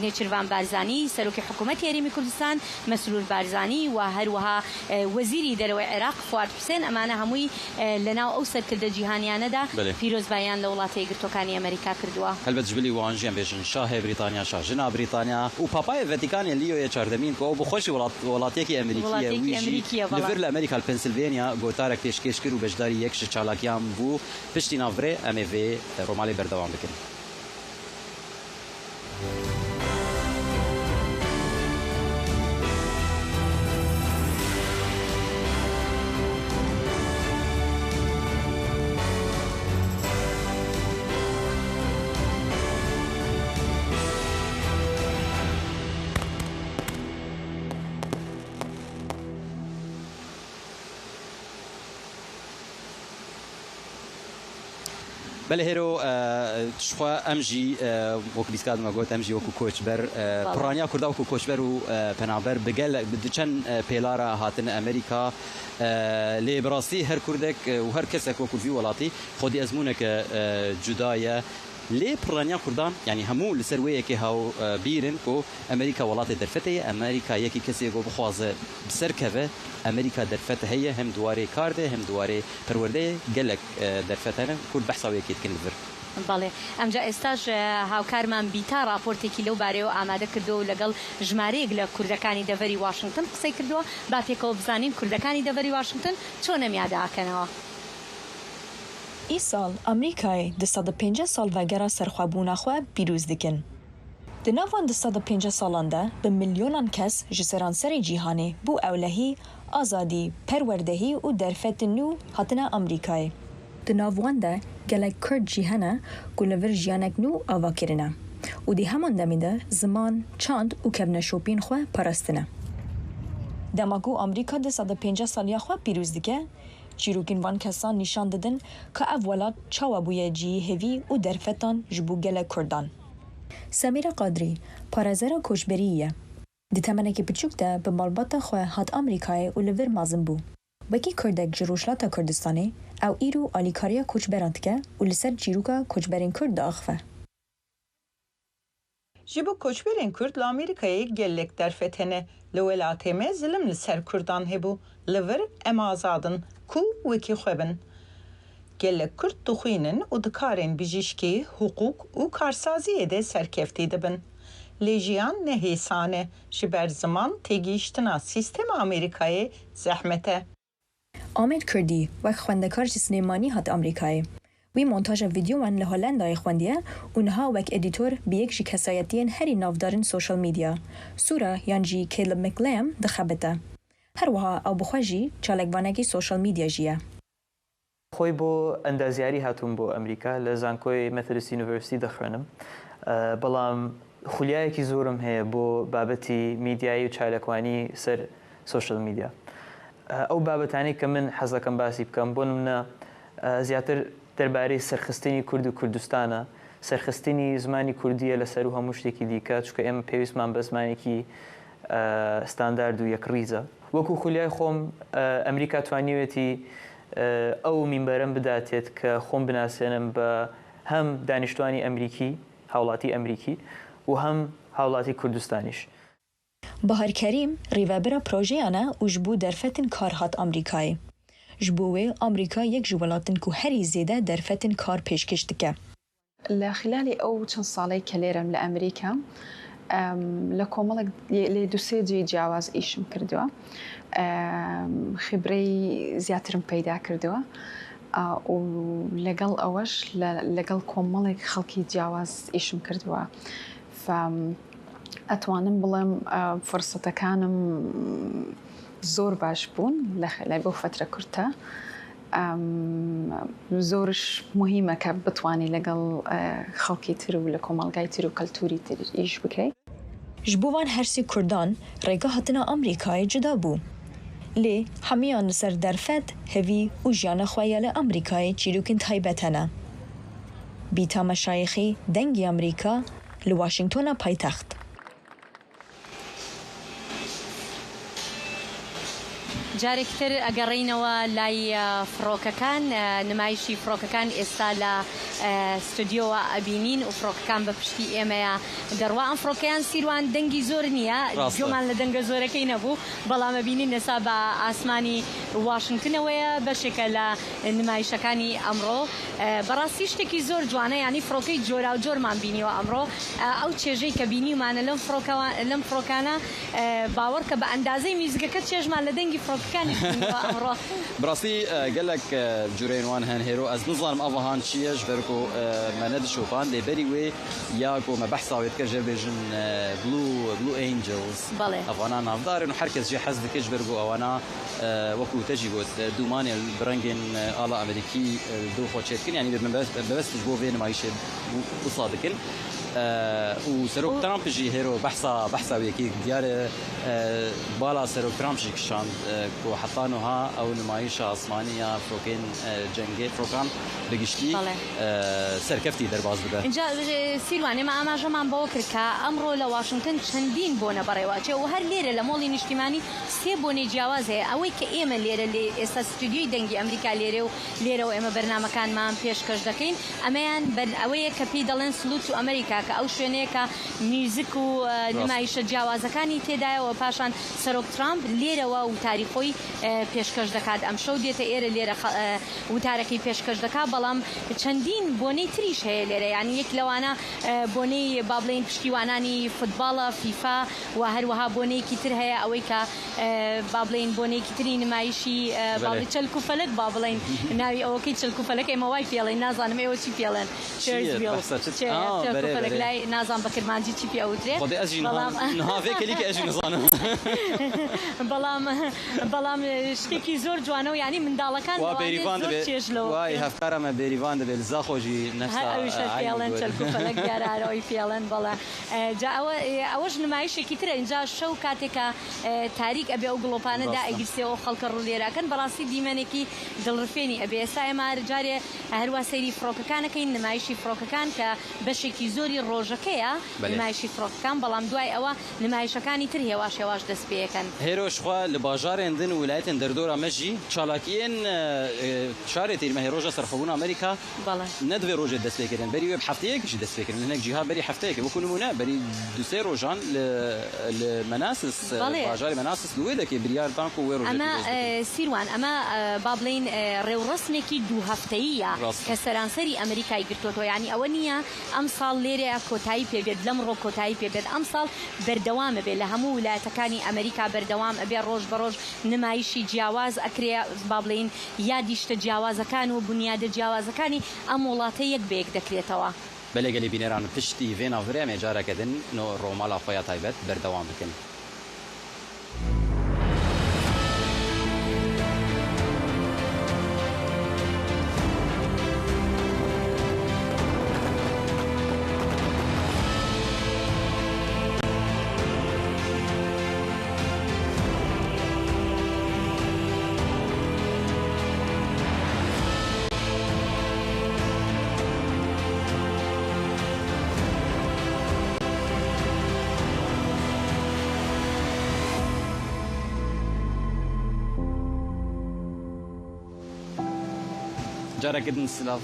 نێچیرڤان بارزانی، سەرۆکی حکوومەتی هەرێمی کوردستان مەسرور بارزانی و هەروەها وەزیری دەرەوەی عێراق فواد حوسێن، ئەمانە هەمووی لەناو ئەو سەرکردە جیهانیانەدا پیرۆزباییان لە وڵاتە یەکگرتووەکانی ئەمەریکا کردووە. هەلبەت ژبلی وان ژیان بێژن شاهێ بریتانیا، شاژنا بریتانیا و پاپاێ ڤەتیکانێ لیۆ چاردەمین کو ئەو بخوە ژی وڵاتیەکی ئەمریکیە وی ژی لە ڤر لە ئەمریکا لە پەنسلڤێنیا گۆتارەک پێشکێش کرد و بەشداری یەک ژ چالاکیان بوو پشتی ناڤرێ ئەمێ ڤێ ڕۆمالێ بەردەوام بکەن. بەلێ هێرۆ شخوا ئەم ژی وەکو بیسکات مە گۆت ئەم ژی وەکو کۆچبەر پڕانیا کوردا وەکو کۆچبەر و پەنابەر بگەل چەند پێلارە هاتن ئەمریکا لێ بەڕاستی هەر کوردێک و هەر کەسێک وەکو ڤی وڵاتی خۆدی ئەزموونەکە جودایە لێ پڕانیا کوردان یانی هەموو لەسەر وێ یەکێ هاو بیرن کۆ ئەمریکا وڵاتێ دەرفەتەیە ئەمریکا یەکی کەسێ گۆ بخوازێ بسەر کەڤێ ئەمریکا دەرفەت هەیە هەم دوارێ کار دێ هەم دوارێ پەروەردەیە گەلەک دەرفەت هەنە کورد بەحسا وێ یەکێ دکن لڤر. بەڵێ ئەمجا ئێستاش هاوکارمان بیتا ڕاپۆرتێکی لەو بارەیەوە ئامادە کردووە و لەگەڵ ژمارەیەک لە کوردەکانی دەڤەری واشنگتن قسەی کردووە، با پێکەوە بزانین کوردەکانی دەڤەری واشنگتن چۆن ئەم یادە ئەکەنەوە. ئیساڵ ئەمریکایê 250 ساڵڤەگەرا سەرxwebûna xwe pîroz dikin. Di nav wan 250 salan de bi milyonan kes ji seranserê cîhanê bo ewlehî, azadî, perwerdehî û derfetên nû hatine Amerîkayê. Di nav wan de gelek Kurd jî hene ku li vir jiyanek nû ava kirine û di heman demê de ziman, çand û kevneşopiyên xwe parastine. Dema ku Amerîka 250 saliya xwe pîroz dike, çîrokên van kesan nîşan didin ka ev welat çawa bûye cihê hêvî û derfetan ji bo gelek Kurdan. Semîra Qadrî, parêzera koçberiyê ye. Di temenekî piçûk de bi malbata xwe hat Amerîkayê û li vir mezin bû. Wekî Kurdek ji Rojhilata Kurdistanê, ew îro alîkariya koçberan dike û li ser çîroka koçberên Kurd diaxive. Ji bo koçberên Kurd li Amerîkayê gelek derfet hene. Li welatê me zilim li ser Kurdan hebû. Li vir em azad in ku wekî xwe bin. Gelek Kurd dixwînin û di karên bijîşkî, hiqûq û karsaziyê de serkeftî dibin. Lê jiyan ne hêsan e, ji ber ziman têgihîştina sîstema Amerîkayê zehmet e. Amed Kurdî wek xwendekar ji Silêmanî hat Amerîkayê. Wî montaja vîdeoyan li Holendayê xwendiye û niha wek edîtor bi yek ji kesayetiyên herî navdar ên sosyal medya, Sura yan jî Caleb McLamb dixebite. Her wiha ew bi xwe jî çalakvanekî sosyal medya jî ye. خۆی بۆ ئەندازیاری هاتووم بۆ ئەمریکا لە زانکۆی Methodist University دەخوێنم بەڵام خولیایەکی زۆرم هەیە بۆ بابەتی میدیایی و چاالکوانی سەر سۆشل میدیا ئەو بابەتانی کە من حەزەکەم باسی بکەم بۆ نمونە زیاتر دەربارەی سەرخستنی کورد و کوردستانە سەرخستنی زمانی کوردیە لە سەرو هەموو شتێکی دیکە چونکە ئێمە پێویستمان بە زمانێکی ستاندارد و یەکڕیزە. وەکو خولیای خۆم ئەمریکا توانیوێتی ئەو مینبەرەم بداتێت کە خۆم بناسێنم بە هەم دانیشتوانی ئەمریکی، هاوڵاتی ئەمریکی و هەم هاوڵاتی کوردستانیش. بەهار کەریم، rêvebira projeyan e û ji bo derfetên kar hat Amerîkayê. Ji bo wê Amerîka yek ji welatên ku herî zêde derfetên kar pêşkêş dike. لە خیلالی ئەو چەند ساڵەی کە لێرەم لە ئەمریکا لە کۆمەڵێک لێ دوسێ جێی جیاواز ئیشم کردووە خیبرەی زیاترم پەیدا کردووە و لەگەڵ ئەوەش لەگەڵ کۆمەڵێک خەڵکی جیاواز ئیشم کردووە ئەتوانم بڵێم فرسەتەکانم زۆر باش بوون لە خلای بەو فترە کورتە زۆرش موهیمە کە بتوانی لەگەڵ خەڵکی تر و لە کۆمەڵگای تر و کەلتوری تر ئیش بکەی. Ji bo van her sê Kurdan rêga hatina Amerîkayê cuda bû. Lê hemiyan li ser derfet, hevî û jiyana xwe ya li Amerîkayê çîrokên taybet hene. Bîta Meşayixî, Dengê Amerîka, li Washingtona paytext. جارێکی تر ئەگەڕێینەوە لای فڕۆکەکان، نمایشی فڕۆکەکان ئێستا لە ستۆدیۆوە ئەبینین و فڕۆکەکان بە پشتی ئێمەیە دەڕوا. ئەم فڕۆکەیان سیروان دەنگی زۆر نییە، گوێمان لە دەنگە زۆرەکەی نەبوو، بەڵام ئەبینین ئێستا بە ئاسمانی واشنگتنەوەیە، بەشێکە لە نمایشەکانی ئەمڕۆ. بەڕاستی شتێکی زۆر جوانە، یانی فڕۆکەی جۆراوجۆرمان بینیوە ئەمڕۆ، ئەو چێژەی کە بینیومانە لەم فڕۆکەوە لەم فڕۆکانە باوەڕکە بە ئەندازەی میوزیکەکە چێژمان لە دەنگی فڕۆکەکانیش بینیوە ئەمڕۆ. بەڕاستی گەلەک جورەین وان هەن هێرۆ ئەز نزانم ئەڤ هان چیە ji ber ku me nedişopand lê berî wê ya ku me behsa wê dikir jê bêjin Blue Blue Angels ev wana navdar in û her kes jê hez dike ji ber ku ewana Wekû te jî got, dûmanê bi rengên ala Amerîkî li dû xwe çêdikin, yanî bi mebest ji bo vê nimayîşê wisa dikin. û Serok Trump jî hêro behsa behsa wê yekê diyar e bala Serok Trump jî kişand ku heta nuha ew nimayîşa asmanî ya firokên cengê firokan bi giştî serkeftî derbas dibe. ئینجا سیروان ئێمە ئاماژەمان بەوە کرد کە ئەمڕۆ لە واشنتن چەندین بۆنە بەڕێوە ئەچێ و هەر لێرە لە مۆڵی نیشتیمانی سێ بۆنەی جیاواز هەیە ئەوەی کە ئێمە لێرە لێ ئێستا ستودیۆی دەنگی ئەمریکا لێرەیە و لێرەوە ئێمە بەرنامەکانمان پێشکەش دەکەین ئەمەیان بەر ئەوەیە کە پێی دەڵێن Salute to America کە ئەو شوێنەیە کە میوزک و نمایشە جیاوازەکانی تێدایە و پاشان سەرۆک ترامپ لێرەوە وتاری خۆی پێشکەش دەکات ئەمشەو دێتە ئێرە لێرە وتارەکەی پێشکەش دەکات بەڵام چەندین بۆنەی تریش هەیە لێرە یانی یەک لەوانە بۆنەی با بڵێین پشتیوانانی فوتباڵە فیفا و هەروەها بۆنەیەکی تر هەیە ئەوەی کە با بڵێین بۆنەیەکی تری نمایشی با بڵێین چەلک و فەلەک با بڵێین ناوی ئەوەکەی چەلک و فەلەک ئێمە وای پێڵێین نازانم ئێوە چی پێڵێن Ferris wheel چەلک و فەلەک لای نازانم بە کرمانجی چی پێ ئەوترێ بەڵام بەڵام بەڵام شتێکی زۆر جوانە و یانی منداڵەکان لەوانەیە زۆر چێژ لەوە وای هەفکارە مە بێریڤان دەبێ لە زاخۆ ژی نەفسا هەر ئەویش هەر پێڵێن چەلک و فەلەک دیارە هەر ئەوی پێڵێن بەڵێ جا ئەوە ئەوەش نمایشێکی ترە ئینجا شەو کاتێک کە تاریک ئەبێ ئەو گڵۆپانە دائەگیرسێ ئەو خەڵکە ڕوو لێرە ئەکەن بەڕاستی دیمەنێکی دڵڕفێنی ئەبێ ئێستا ئێمە هەر جارێ هەروا سەیری فڕۆکەکان ئەکەین نمایشی فڕۆکەکان کە بەشێکی زۆری ڕۆژەکەیە نمایشی فڕۆکەکان بەڵام دوای ئەوە نمایشەکانی تر هێواش هێواش دەست پێ ئەکەن. هێرۆ شخوا li bajarên din û wilayetên derdora me jî çalakiyên şarê Tîrmehê roja serxwebûna Amerîka Ne di vê rojê dest pê kirin, berî wê bi hefteyekê jî dest pê kirin. Li hinek cîha berî hefteyekê. Wekû nimûne berî du sê rojan li li Manassas, bajarê Manassas li wê dekê biryar dan ku wê rojê pîroz bikin. Sîrwan, ئەمە با بڵێین ڕێوڕەسمێکی دوو هەفتەییە کە سەرانسەری ئەمریکای گرتۆتەوە. یانی ئەوە نییە ئەمساڵ لێرەیا کۆتایی پێ بێت، لەمڕۆ کۆتایی پێ بێت. ئەمساڵ بەردەوام ئەبێ لە هەموو ولایەتەکانی ئەمریکا بەردەوام ئەبێ، ڕۆژ بە ڕۆژ نمایشی جیاواز ئەکرێ، با بڵێین یادی شتە جیاوازەکان و بونیادە جیاوازەکانی ئەم وڵاتە یەک بە یەک دەکرێتەوە. بەلێ گەلی بینەران پشتی ڤێ ناڤرێ ئەمێ جارەکە دن نۆ ڕۆمالا خۆیا تایبەت بەردەوام بکن. جارێکە din silav.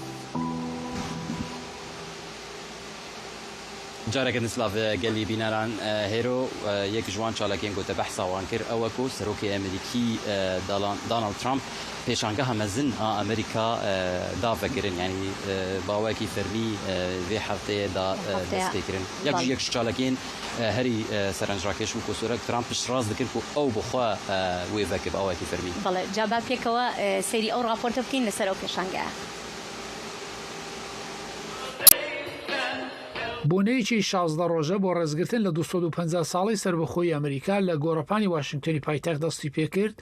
Careke din silav gelî bîneran Hêro yek ji wan çalakiyên ku te behsa wan kir ew e ku Serokê Amerîkî Donald Trump pêşangeha mezin a Amerîka da vekirin yanî bi awayekî fermî vê hefteyê da destpêkirin. Yek ji yek ji çalakiyên herî serencrakêş bû ku Serok Trump piştrast dikir ku ew bi xwe wê veke bi awayekî fermî. Bele ca ba pêkەوە سەیری ئەو ڕاپۆرتە بکەین لەسەر ئەو پێشانگایە. بۆنەیەکی 16 ڕۆژە بۆ ڕێزگرتن لە 250 ساڵەی سەربەخۆیی ئەمریکا لە گۆڕەپانی واشنگتۆنی پایتەخت دەستی پێکرد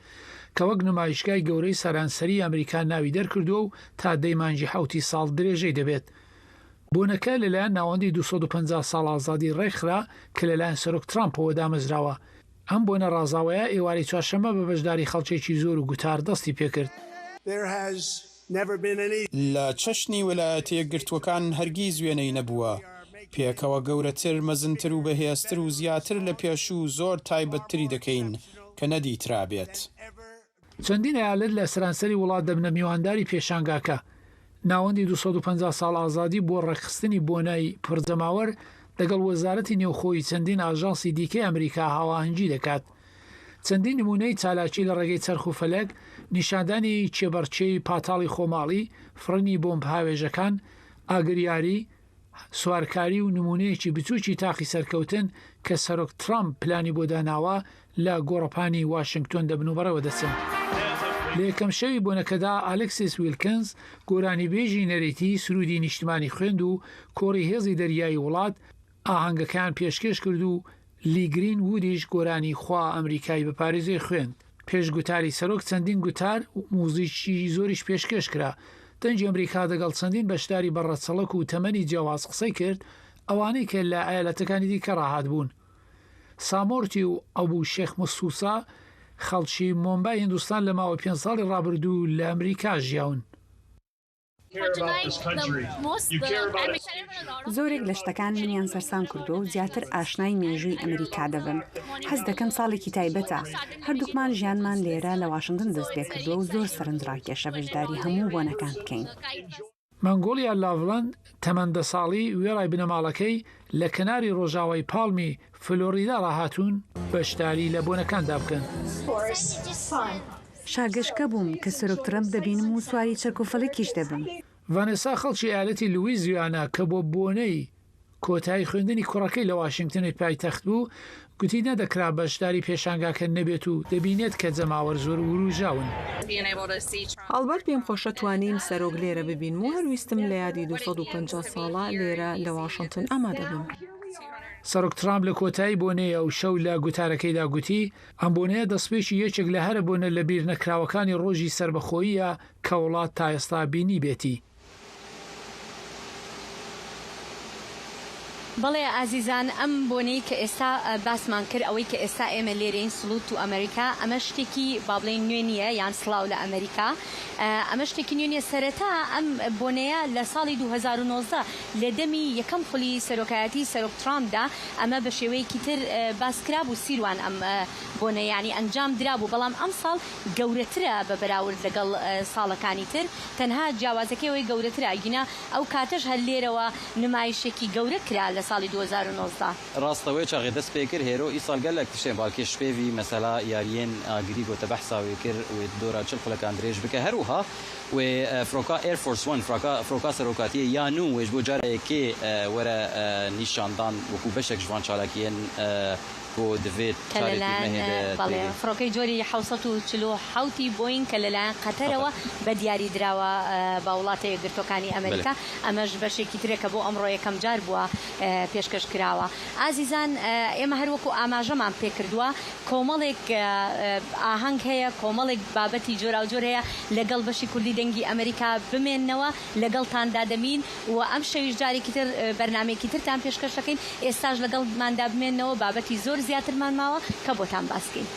کە وەک نمایشگای گەورەی سەرانسەریی ئەمریکا ناوی دەرکردووە و تا دەی مانگی حەوتی ساڵ درێژەی دەبێت. بۆنەکە لەلایەن ناوەندی 250 ساڵ ئازادی ڕێکخرا کە لەلایەن سەرۆک ترامپەوە دامەزراوە. ئەم بۆنە ڕازاوەیە ئێوارەی چوارشەممە بە بەشداری خەڵکێکی زۆر و گوتار دەستی پێکرد. لە چەشنی ویلایەتە یەکگرتووەکان هەرگیز وێنەی نەبووە. پێکەوە گەورەتر، مەزنتر و بەهێزتر و زیاتر لە پێشوو زۆر تایبەتتری دەکەین کە نەدیترابێت. چەندین ئەیالەت لە سەرانسەری وڵات دەبنە میوانداری پێشانگاکە. ناوەندی 250 ساڵ ئازادی بۆ ڕێکخستنی بۆنەی پڕجەماوەر لەگەڵ وەزارەتی نێوخۆی چەندین ئاژانسی دیکەی ئەمریکا هاوئاهەنگی دەکات. چەندین نموونەی چالاکی لە ڕێگەی چەرخ و فەلەک، نیشاندانی کێبەڕکێی پاتاڵی خۆماڵی، فڕینی بۆمب هاوێژەکان، ئاگریاری، سوارکاری و نموونەیەکی بچووکی تاقی سەرکەوتن کە سەرۆک ترامپ پلانی بۆ داناوە لە گۆڕەپانی واشنگتۆن دەبن و بەڕێوەدەچن. لە یەکەم شەوی بۆنەکەدا ئالێکسیس ویلکنز گۆرانیبێژی نەریتی سروودی نیشتمانی خوێند و کۆڕی هێزی دەریایی وڵات ئاهەنگەکەیان پێشکێش کرد و لی گرین وودیش گۆرانی خوا ئەمریکای بپارێزێ خوێند. پێش گوتاری سەرۆک چەندین گوتار و موزیکی زۆریش پێشکێش کرا. دەنگی ئەمریکا دەگەڵ چەندین بەشداری بە ڕەچەڵەک و تەمەنی جیاواز قسەی کرد. ئەوانەی کە لە ئەیالەتەکانی دیکە ڕاهاتبوون. سامۆرتی و ئەبو شێخ مسوسا خەڵکی مۆمبای هیندستان لە ماوەی پێنج ساڵی ڕابردوو لە ئەمریکا ژیاون. زۆرێک لە شتەکان منیان سەرسام کردووە و زیاتر ئاشنای مێژووی ئەمریکا دەبم. هەست دەکەم ساڵێکی تایبەتە. هەردووکمان ژیانمان لێرە لە واشنتن دەستپێکردووە و زۆر سەرنجڕاکێشە بەشداری هەموو بۆنەکان بکەین. مەنگۆلیا لاڤڵەند، تەمەن دە ساڵی، وێڕای بنەماڵەکەی، لە کەناری ڕۆژاوای پاڵمی فلۆریدا ڕاهاتوون بەشداری لە بۆنەکاندا بکەن. شاگەشکە بووم کە سەرۆک ترەمپ دەبینم و سواری چەرکوفەلەکیش دەبم. ڤانێسا خەڵکی ئیالەتی لویزیانا کە بۆ بۆنەی کۆتایی خوێندنی کوڕەکەی لە واشینگتنی پایتەخت بوو، گوتی نەدەکرا بەشداری پێشانگاکە نەبێت و دەبینێت کە جەماوەر زۆر وروژاون. هەڵبەت پێم خۆشە توانیم سەرۆک لێرە ببینم و هەر ویستم لە یادی 250 ساڵە لێرە لە واشنتن ئامادە بم. سەرۆک ترامپ لە کۆتایی بۆنەی ئەو شەو لە گوتارەکەیدا گوتی، ئەم بۆنەیە دەستپێکی یەکێک لە هەرە بۆنە لەبیرنەکراوەکانی ڕۆژی سەربەخۆییە کە وڵات تا ئێستا بینیبێتی. بەڵێ ئازیزان ئەم بۆنەی کە ئێستا باسمان کرد ئەوەی کە ئێستا ئێمە لێرەین Salute to America ئەمە شتێکی با بڵێین نوێ نییە یان سڵاو لە ئەمریکا ئەمە شتێکی نوێ نییە سەرەتا ئەم بۆنەیە لە ساڵی 2019 لە دەمی یەکەم خولی سەرۆکایەتی سەرۆک ترامپدا ئەمە بە شێوەیەکی تر باس کرابوو سیروان ئەم بۆنە یانی ئەنجام درابوو بەڵام ئەمساڵ گەورەترە بە بەراورد لەگەڵ ساڵەکانی تر تەنها جیاوازەکەی ئەوەی گەورەترە ئەگینا ئەو کاتەش هەر لێرەوە نمایشێکی گەورە کرا لە ساڵی 2019. ڕاستە وێ چاغێ دەس پێ کر هێرۆ ئیسال گەلەک تشتێن بالکێش پێڤی مەسەلا یاریێن ئاگری گۆتە بەحسا وێ کر وێ دۆرا چل خولەکان درێژ بکە هەروها وێ فرۆکا Air Force One فرۆکا فرۆکا سەرۆکاتیێ یا نوو وێ ژبۆ جارە یەکێ وەرە نیشاندان وەکوو بەشەک ژ ڤان چالاکیێن بۆ دڤێت کە چارێ لەلایەن تیرمەهێ دە بەڵێ تێ. فڕۆکەی جۆری 747 ی بۆینگ کە لەلایەن قەتەرەوە قەتەر. بە دیاری دراوە بە وڵاتە یەکگرتووەکانی بەلێ. ئەمەریکا، ئەمەش بەشێکی ترە کە بۆ ئەمڕۆ یەکەم جار بووە پێشکەش کراوە. ئازیزان ئێمە هەر وەکوو ئاماژەمان پێ کردووە کۆمەڵێک ئاهەنگ هەیە، کۆمەڵێک بابەتی جۆراوجۆر هەیە، لەگەڵ بەشی کوردی دەنگی ئەمەریکا بمێننەوە، لەگەڵتاندا دەبین و ئەمشەویش جارێکی تر بەرنامەیەکی ترتان پێشکەش دەکەین، ئێستاش لەگەڵماندا بمێننەوە بابەتی زۆر زیاترمان ماوە کە بۆتان باس کەین.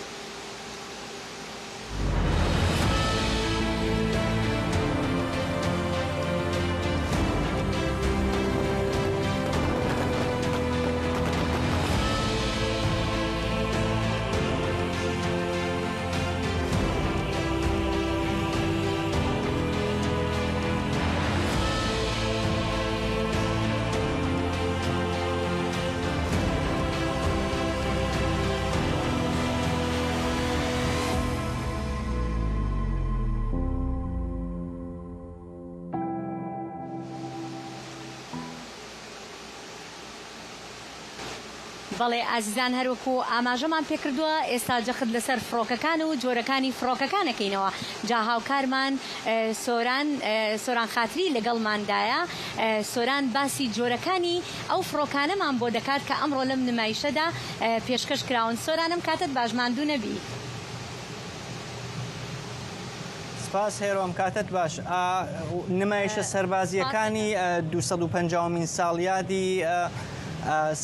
بەڵێ ئازیزان هەروەکو ئاماژەمان پێکردووە ئێستا جەخت لەسەر فڕۆکەکان و جۆرەکانی فڕۆکەکان ئەکەینەوە جا هاوکارمان سۆران سۆران خاتری لەگەڵماندایە سۆران باسی جۆرەکانی ئەو فڕۆکانەمان بۆ دەکات کە ئەمڕۆ لەم نمایشەدا پێشکەش کراون سۆران ئەم کاتەت باش ماندوو نەبی. سپاس هێرۆ ئەم کاتەت باش. نمایشە سەربازییەکانی 250 مین ساڵیادی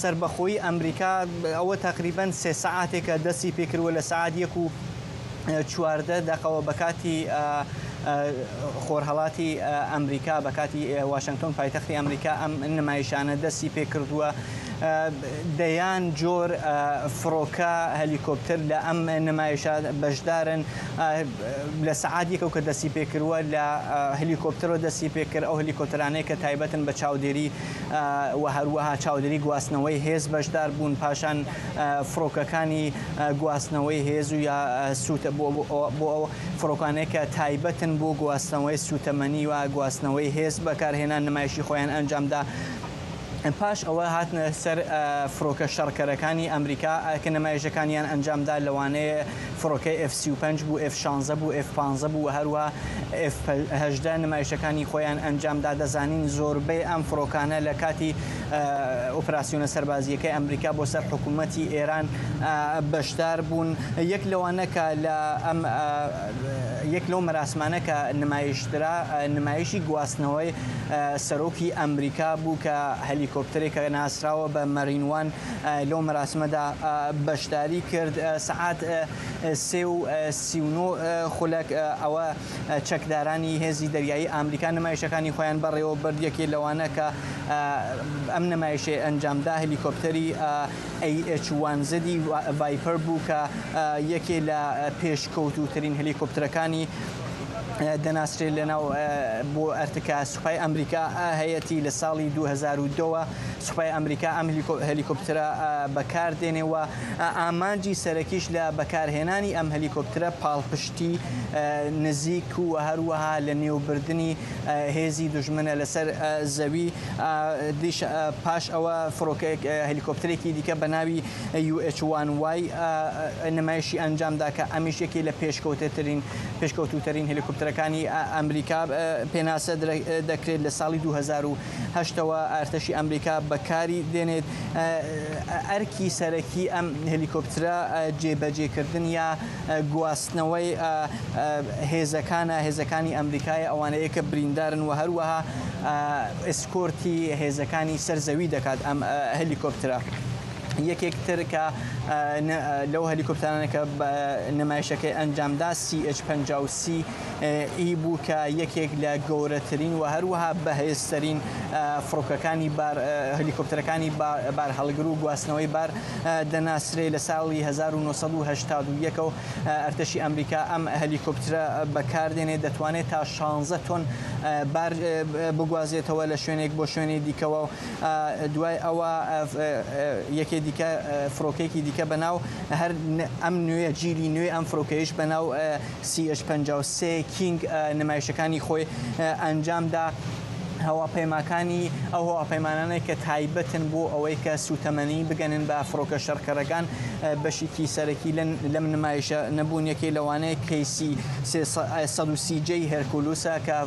سەربەخۆیی ئەمریکا ئەوە تەقریبەن سێ سەعاتێکە دەستی پێکردووە لە سەعات یەک و 14 دەقەوە بە کاتی خۆرهەڵاتی ئەمریکا بە کاتی واشنگتۆن پایتەختی ئەمریکا ئەم نمایشانە دەستی پێکردووە. دەیان جۆر فڕۆکە هەلیکۆپتەر لە ئەم نمایشە بەشدارن لە سەعات یەکەوە کە دەستی پێکردووە لە هەلیکۆپتەرەوە دەستی پێکرد ئەو هەلیکۆپتەرانەی کە تایبەتن بە چاودێری و هەروەها چاودێری گواستنەوەی هێز بەشدار بوون پاشان فڕۆکەکانی گواستنەوەی هێز و یا سووتە بۆ بۆ ئەو فڕۆکانەی کە تایبەتن بۆ گواستنەوەی سووتەمەنی و گواستنەوەی هێز بەکارهێنان نمایشی خۆیان ئەنجامدا. پاش ئەوە هاتنە سەر فڕۆکە شەڕکەرەکانی ئەمریکا کە نمایشەکانیان ئەنجامدا لەوانەیە فڕۆکەی ئێف 35 بوو، ئێف 16 بوو، ئێف 15 بوو و هەروەها ئێف 18 نمایشەکانی خۆیان ئەنجامدا دەزانین زۆربەی ئەم فڕۆکانە لە کاتی ئۆپراسیۆنە سەربازییەکەی ئەمریکا بۆ سەر حکوومەتی ئێران بەشدار بوون. یەک لەوانە کە لە ئەم یەک لەو مەراسمانە کە نمایشدرا نمایشی گواستنەوەی سەرۆکی ئەمریکا بوو کە هەلیکۆپتەرێک کە ناسراوە بە مەرین وان لەو مەراسمەدا بەشداری کرد. سەعات 3:39 خولەک ئەوە چەکدارانی هێزی دەریایی ئامریکا نمایشەکانی خۆیان بەڕێوە برد، یەکێ لەوانە کە ئەم نمایشەی ئەنجامدا هەلیکۆپتەری AH-1Z ڤایپەر بوو کە یەکێ لە پێشکەوتووترین هەلیکۆپتەرەکانی دەناسرێت لەناو بۆ ئەرتکا سوپای ئەمریکا هەیەتی لە ساڵی 2002ەوە سوپای ئەمریکا ئەم هەلیکۆپتەرە بەکاردێنێ و ئامانجی سەرەکیش لە بەکارهێنانی ئەم هەلیکۆپتەرە پاڵپشتی نزیک و هەروەها لە نێوبردنی هێزی دوژمنە لەسەر زەوی. پاش ئەوە فڕۆکەیەک هەلیکۆپتەرێکی دیکە بە ناوی UH-1Y نمایشی ئەنجامدا کە ئەمیش یەکێ لە پێشکەوتەترین پێشکەوتووترین هەلیکۆپتەرەکانی ئەمریکا پێناسە دەکرێت لە ساڵی 2008ەوە ئەرتەشی ئەمریکا بەکاری دێنێت. ئەرکی سەرەکی ئەم هەلیکۆپترە جێبەجێکردن یا گواستنەوەی هێزەکانە، هێزەکانی ئەمریکایە ئەوانەیە کە بریندارن و هەروەها ئسکۆرتی هێزەکانی سەر زەوی دەکات ئەم هەلیکۆپترە. یەکێک تر کە لەو هەلیکۆپتەرانە کە نمایشەکەی ئەنجامدا CH-50C ئی بوو کە یەکێک لە گەورەترین و هەروەها بەهێزترین فڕۆکەکانی بار هەلیکۆپتەرەکانی بارهەڵگر و گواستنەوەی بار دەناسرێ لە ساڵی 1981 و ئەرتەشی ئەمریکا ئەم هەلیکۆپترە بەکاردێنێ دەتوانێت تا 16 تۆن بار بگوازێتەوە لە شوێنێک بۆ شوێنی دیکەوە و دوای ئەوە یەکێ دیکە فڕۆکەیەکی دیکە بەناو هەر ئەم نوێ جیلی نوێ ئەم فڕۆکەیش بەناو CH 53 کینگ نمایشەکانی خۆی ئەنجامدا. هەواپەیماکانی ئەو هەواپەیمانانەی کە تایبەتن بۆ ئەوەی کە سووتەمەنی بگەنن بە فڕۆکە شەڕکەرەکان بەشێکی سەرەکی لەم نمایشە نەبوون یەکێ لەوانەیە کەیسی 130 جەی هێرکولوسە کە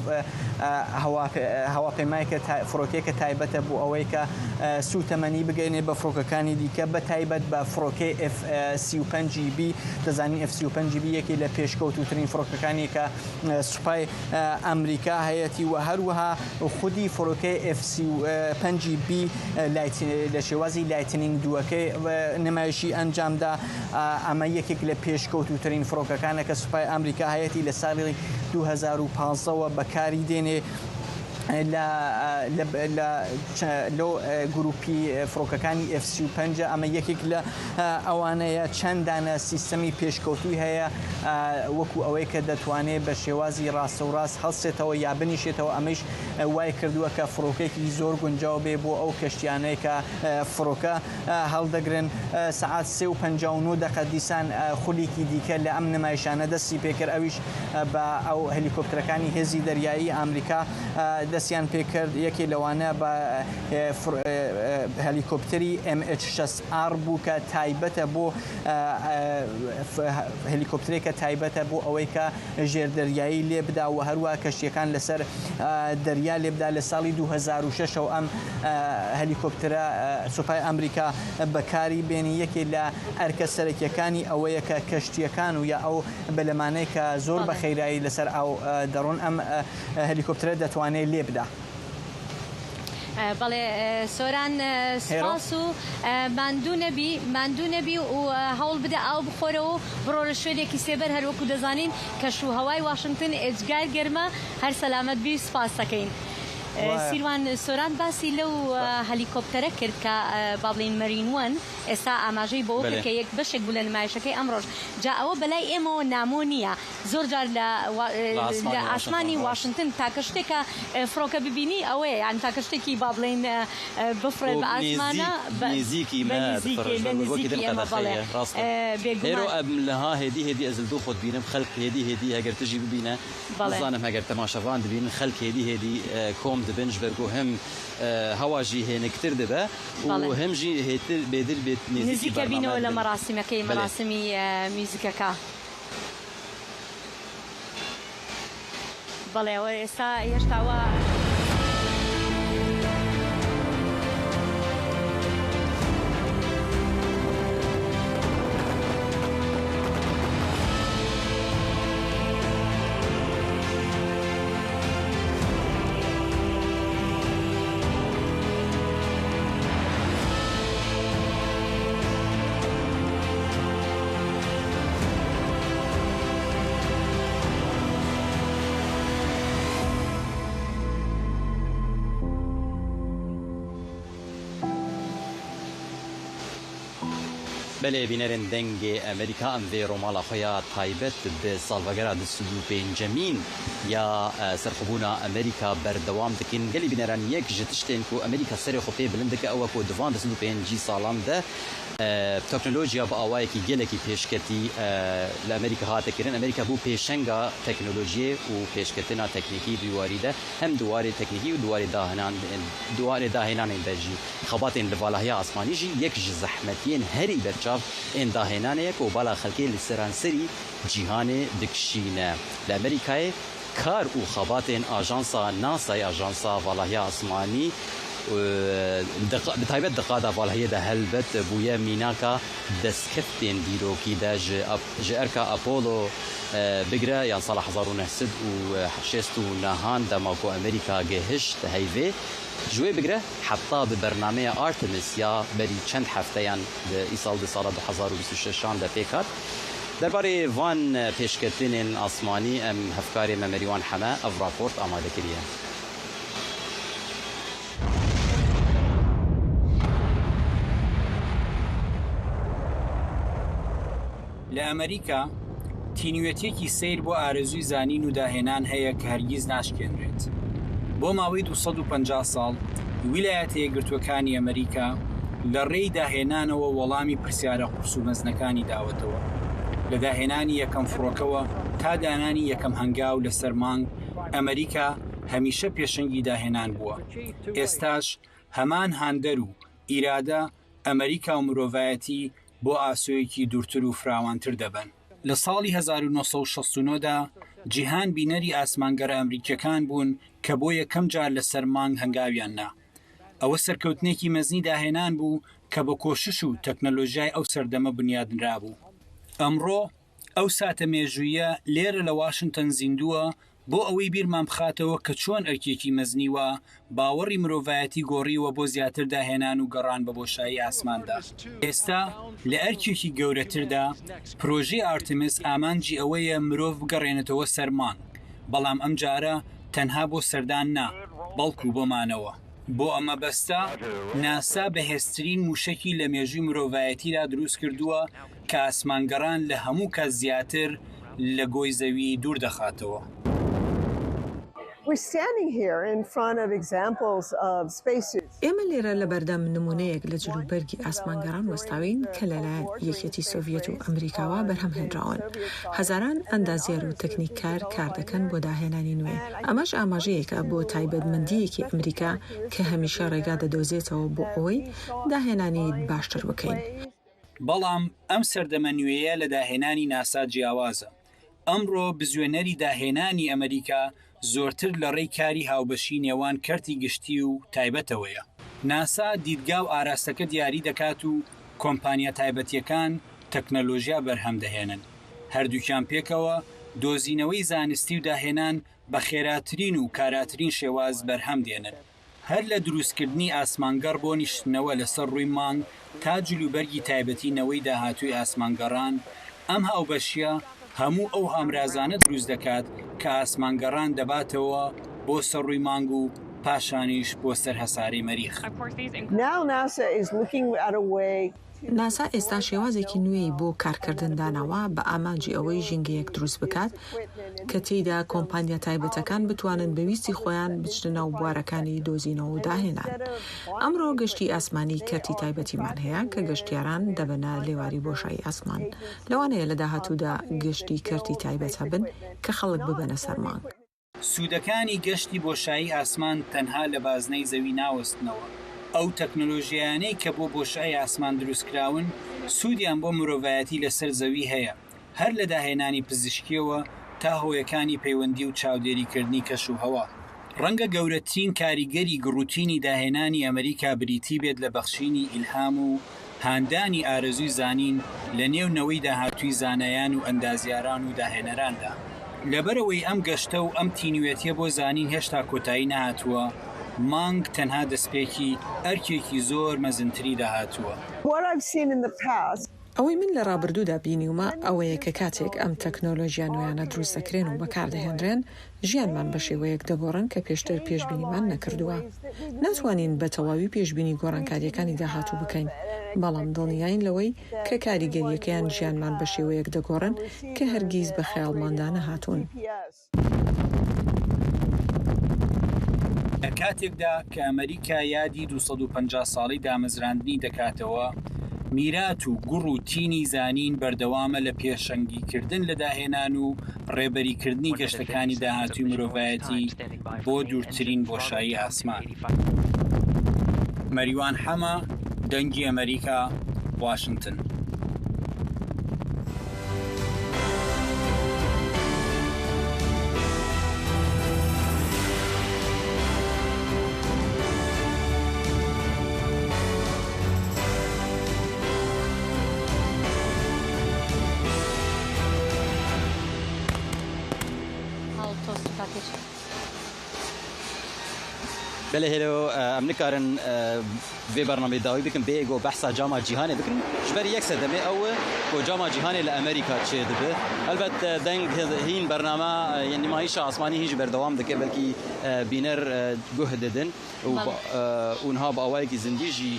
هەواپەیمایکە فڕۆکەیەکە تایبەتە بۆ ئەوەی کە سووتەمەنی بگەینێ بە فڕۆکەکانی دیکە بە تایبەت بە فڕۆکەی F35 B دەزانین F35 B یەکێ لە پێشکەوتووترین فڕۆکەکانی کە سوپای ئەمریکا هەیەتی و هەروەها خودی فڕۆکەی F35 B لە شێوازی لایتنینگ دووەکەی نمایشی ئەنجامدا ئەمە یەکێک لە پێشکەوتووترین فڕۆکەکانە کە سوپای ئەمریکا هەیەتی لە ساڵی 2015ەوە بەکاری دێنێ. لە گروپی فڕۆکەکانی F-35 ئەمە یەکێک لە ئەوانەیە چەند دانە سیستەمی پێشکەوتووی هەیە وەکو ئەوەی کە دەتوانێت بە شێوازی ڕاستەوڕاست هەڵسێتەوە یا بنیشێتەوە ئەمەیش وای کردووە کە فڕۆکێکی زۆر گونجاو بێ بۆ ئەو کەشتیانەی کە فڕۆکە هەڵدەگرن. سەعات سێ و 59 دەقە دیسان خولێکی دیکە لە ئەم نمایشانە دەستی پێکرد ئەویش بە ئەو هەلیکۆپتەرەکانی هێزی دەریایی ئامریکا دەستیان پێکرد یەکێ لەوانە بە هەلیکۆپتەری MH-6R بوو کە تایبەتە بۆ هەلیکۆپتەرێکە تایبەتە بۆ ئەوەی کە ژێردەریایی لێ بدا و هەروە کەشتیەکان لەسەر دەریا لێ بدا لە ساڵی 2006 ەوە ئەم هەلیکۆپتەرە سوپای ئەمریکا بەکاری بێنی یەکێ لە ئەرکە سەرەکیەکانی ئەوەیە کە کەشتیەکان و یا ئەو بەلەمانەی کە زۆر بە خەیرایی لەسەر ئاو دەڕۆن ئەم هەلیکۆپتەرە دەتوانێت لێ بدا. بەڵێ سۆران سپاس و ماندوو نەبی ماندوو نەبی و هەوڵ بدە ئاو بخۆرەوە و بڕۆ لە شوێنێکی سێبەر هەروەکو دەزانین کەش و هەوای واشنگتن ئێجگار گەرمە هەر سەلامەت بی سپاس دەکەین. سیروان سۆران باسی لەو هەلیکۆپتەرە کرد کە با بڵێین مەرین وەن ئێستا ئاماژەی بەوە کرد کە یەک بەشێک بوو لە نمایشەکەی ئەمڕۆش جا ئەوە بەلای ئێمەوە نامۆ نییە زۆر جار لە لە ئاسمانی واشنتن تاکە شتێک کە فڕۆکە ببینی ئەوەیە یان تاکە شتێکی با بڵێین بفڕێت بە ئاسمانە بە نزیکی بە نزیکی لە نزیکی ئێمە بەڵێ بێگومان. هێرۆ ئەم لها هێدی هێدی ئەز لدو خۆت بینم خەلک هێدی هێدی هەگەر تژی ببینە نزانم هەگەر تەماشەڤان دبینن خەلک هێدی هێدی کۆم دبن ژبەر کو هم هەوا ژی هێنکتر دبە و هم ژی هێتر بێدر بێت نزیکی نزیکە بەرنامە بینەوە لە دبن. مەراسیمەکەی بەلێ. مەراسیمی میوزیکەکە. بەڵێ ئەوە ئێستا هێشتا وا. Belê bînerên Dengê Amerîka em vê romala xwe ya taybet bi salvegera 205mîn ya serxwebûna Amerîka berdewam dikin. Gelê bîneran yek ji tiştên ku Amerîka serê xwe pê bilind dike ew e ku di van 250 salan de teknolojiya bi awayekî gelekî pêşketî li Amerîka hate kirin. Amerîka bû pêşenga teknolojiyê û pêşketina teknîkî di warî de hem di warê teknîkî û di warê di warê dahênanên de jî. Xebatên li valahiya asmanî jî yek ji zehmetiyên herî berçav ên dahênanê ye ku bala xelkê li seranserî cîhanê dikişîne. Li Amerîkayê kar û xebatên ajansa NASA'yê, Ajansa Valahiya Asmanî, bi taybet di qada valahiyê de helbet bûye mînaka destkeftên dîrokî de ji erka Apollo bigire yan sala 1969 dema ku Amerîka gihişt heyvê ji wê bigire heta bi bernameya Artemis ya berî çend hefteyan di îsal di sala 2026 an de pêk hat. Derbarê van pêşketinên asmanî em hevkarê me Merîwan Heme ev raport amade kiriye. لە ئەمەریکا، تینوێتییەکی سەیر بۆ ئارەزووی زانین و داهێنان هەیە کە هەرگیز ناشکێنرێت. بۆ ماوەی 250 ساڵ، ویلایەتە یەکگرتووەکانی ئەمەریکا لە ڕێی داهێنانەوە وەڵامی پرسیارە قورس و مەزنەکانی داوەتەوە. لە داهێنانی یەکەم فڕۆکەوە تا دانانی یەکەم هەنگاو لەسەر مانگ، ئەمەریکا هەمیشە پێشەنگی داهێنان بووە. ئێستاش هەمان هاندەر و ئیرادە ئەمەریکا و مرۆڤایەتی بۆ ئاسۆیەکی دوورتر و فراوانتر دەبەن. لە ساڵی 1969 دا جیهان بینەری ئاسمانگەرە ئەمریکییەکان بوون کە بۆ یەکەم جار لەسەر مانگ هەنگاویان نا. ئەوە سەرکەوتنێکی مەزنی داهێنان بوو کە بە کۆشش و تەکنەلۆژیای ئەو سەردەمە بنیادنرابوو. ئەمڕۆ ئەو ساتە مێژوویە لێرە لە واشنتن زیندووە بۆ ئەوەی بیرمان بخاتەوە کە چۆن ئەرکێکی مەزنی وا باوەڕی مرۆڤایەتی گۆڕیوە بۆ زیاتر داهێنان و گەڕان بە بۆشایی ئاسماندا. ئێستا لە ئەرکێکی گەورەتردا، پرۆژەی ئارتمیس ئامانجی ئەوەیە مرۆڤ بگەڕێنێتەوە سەر مانگ، بەڵام ئەمجارە تەنها بۆ سەردان نا، بەڵکو بۆ مانەوە. بۆ ئەم مەبەستە، ناسا بەهێزترین مووشەکی لە مێژووی مرۆڤایەتیدا دروستکردووە کە ئاسمانگەڕان لە هەموو کات زیاتر لە گۆی زەوی دوور دەخاتەوە. ئێمە لێرە لەبەردەم نموونەیەک لە جلوبەرگی ئاسمانگەڕان وەستاوین کە لەلایەن یەکێتی سۆڤیەت و ئەمریکاوە بەرهەم هێنراون. هەزاران ئەندازیار و تەکنیککار کاردەکەن بۆ داهێنانی نوێ. ئەمەش ئاماژەیەکە بۆ تایبەتمەندییەکی ئەمریکا کە هەمیشە ڕێگا دەدۆزێتەوە بۆ ئەوەی داهێنانی باشتر بکەین. بەڵام ئەم سەردەمە نوێیە لە داهێنانی ناسا جیاوازە. ئەمڕۆ بزوێنەری داهێنانی ئەمریکا زۆرتر لە ڕێی کاری هاوبەشی نێوان کەرتی گشتی و تایبەتەوەیە. ناسا دیدگا و ئاراستەکە دیاری دەکات و کۆمپانیا تایبەتییەکان تەکنەلۆژیا بەرهەم دەهێنن. هەردووکیان پێکەوە دۆزینەوەی زانستی و داهێنان بە خێراترین و کاراترین شێواز بەرهەم دێنن. هەر لە دروستکردنی ئاسمانگەڕ بۆ نیشتنەوە لەسەر ڕووی مانگ تا جلوبەرگی تایبەتی نەوەی داهاتووی ئاسمانگەڕان، ئەم هاوبەشییە هەموو ئەو ئامرازانە دروست دەکات کە ئاسمانگەڕان دەباتەوە بۆ سەر ڕووی مانگ و پاشانیش بۆ سەر هەسارەی مەریخ. ناسا ئێستا شێوازێکی نوێی بۆ کارکردن داناوە بە ئامانجی ئەوەی ژینگەیەک دروست بکات کە تێیدا کۆمپانیا تایبەتەکان بتوانن بە ویستی خۆیان بچنە ناو بوارەکانی دۆزینەوە و داهێنان. ئەمڕۆ گەشتی ئاسمانی کەرتی تایبەتیمان هەیە کە گەشتیاران دەبەنە لێواری بۆشایی ئاسمان. لەوانەیە لە داهاتوودا گەشتی کەرتی تایبەت هەبن کە خەڵک ببەنە سەر مانگ. سوودەکانی گەشتی بۆشایی ئاسمان تەنها لە بازنەی زەوی ناوەستنەوە، ئەو تەکنەلۆژیایانەی کە بۆ بۆشای ئاسمان دروستکراون سوودیان بۆ مرۆڤایەتی لەسەر زەوی هەیە، هەر لە داهێنانی پزیشکییەوە تا هۆیەکانی پەیوەندی و چاودێریکردنی کەش و هەوا. ڕەنگە گەورەترین کاریگەری گڕوتینی داهێنانی ئەمریکا بریتی بێت لە بەخشینی ئیلهام و هاندانی ئارەزووی زانین لە نێو نەوەی داهاتووی زانایان و ئەندازیاران و داهێنەراندا. لەبەرئەوەی ئەم گەشتە و ئەم تینوێتیە بۆ زانین هێشتا کۆتایی نەهاتووە، مانگ تەنها دەستپێکی ئەرکێکی زۆر مەزنتری داهاتووە. ئەوەی من لە ڕابردوودا بینیومە ئەوەیە کە کاتێک ئەم تەکنۆلۆژیا نوێیانە دروست دەکرێن و بەکاردەهێنرێن، ژیانمان بە شێوەیەک دەگۆڕن کە پێشتر پێشبینیمان نەکردووە. ناتوانین بە تەواوی پێشبینی گۆڕانکارییەکانی داهاتوو بکەین، بەڵام دڵنیاین لەوەی کە کاریگەرییەکەیان ژیانمان بە شێوەیەک دەگۆڕن کە هەرگیز بە خەیاڵماندا نەهاتوون. لە کاتێکدا کە ئەمەریکا یادی 250 ساڵەی دامەزراندنی دەکاتەوە، میرات و گوڕ و تینی زانین بەردەوامە لە پێشەنگیکردن لە داهێنان و ڕێبەریکردنی گەشتەکانی داهاتووی مرۆڤایەتی بۆ دوورترین بۆشایی ئاسمان. مەریوان حەمە، دەنگی ئەمەریکا، واشنتن. بەلێ هێرۆ ئەم نکارن vê bernameyê dawî bikin bê go behsa cama cîhanê bikin ji ber yek sedemê ew ku cama cîhanê li Amerîka çê dibe. Helbet deng hîn bername nîmayîşa asmanî hîn jî berdewam dike belkî bîner guh didin û niha bi awayekî zindî jî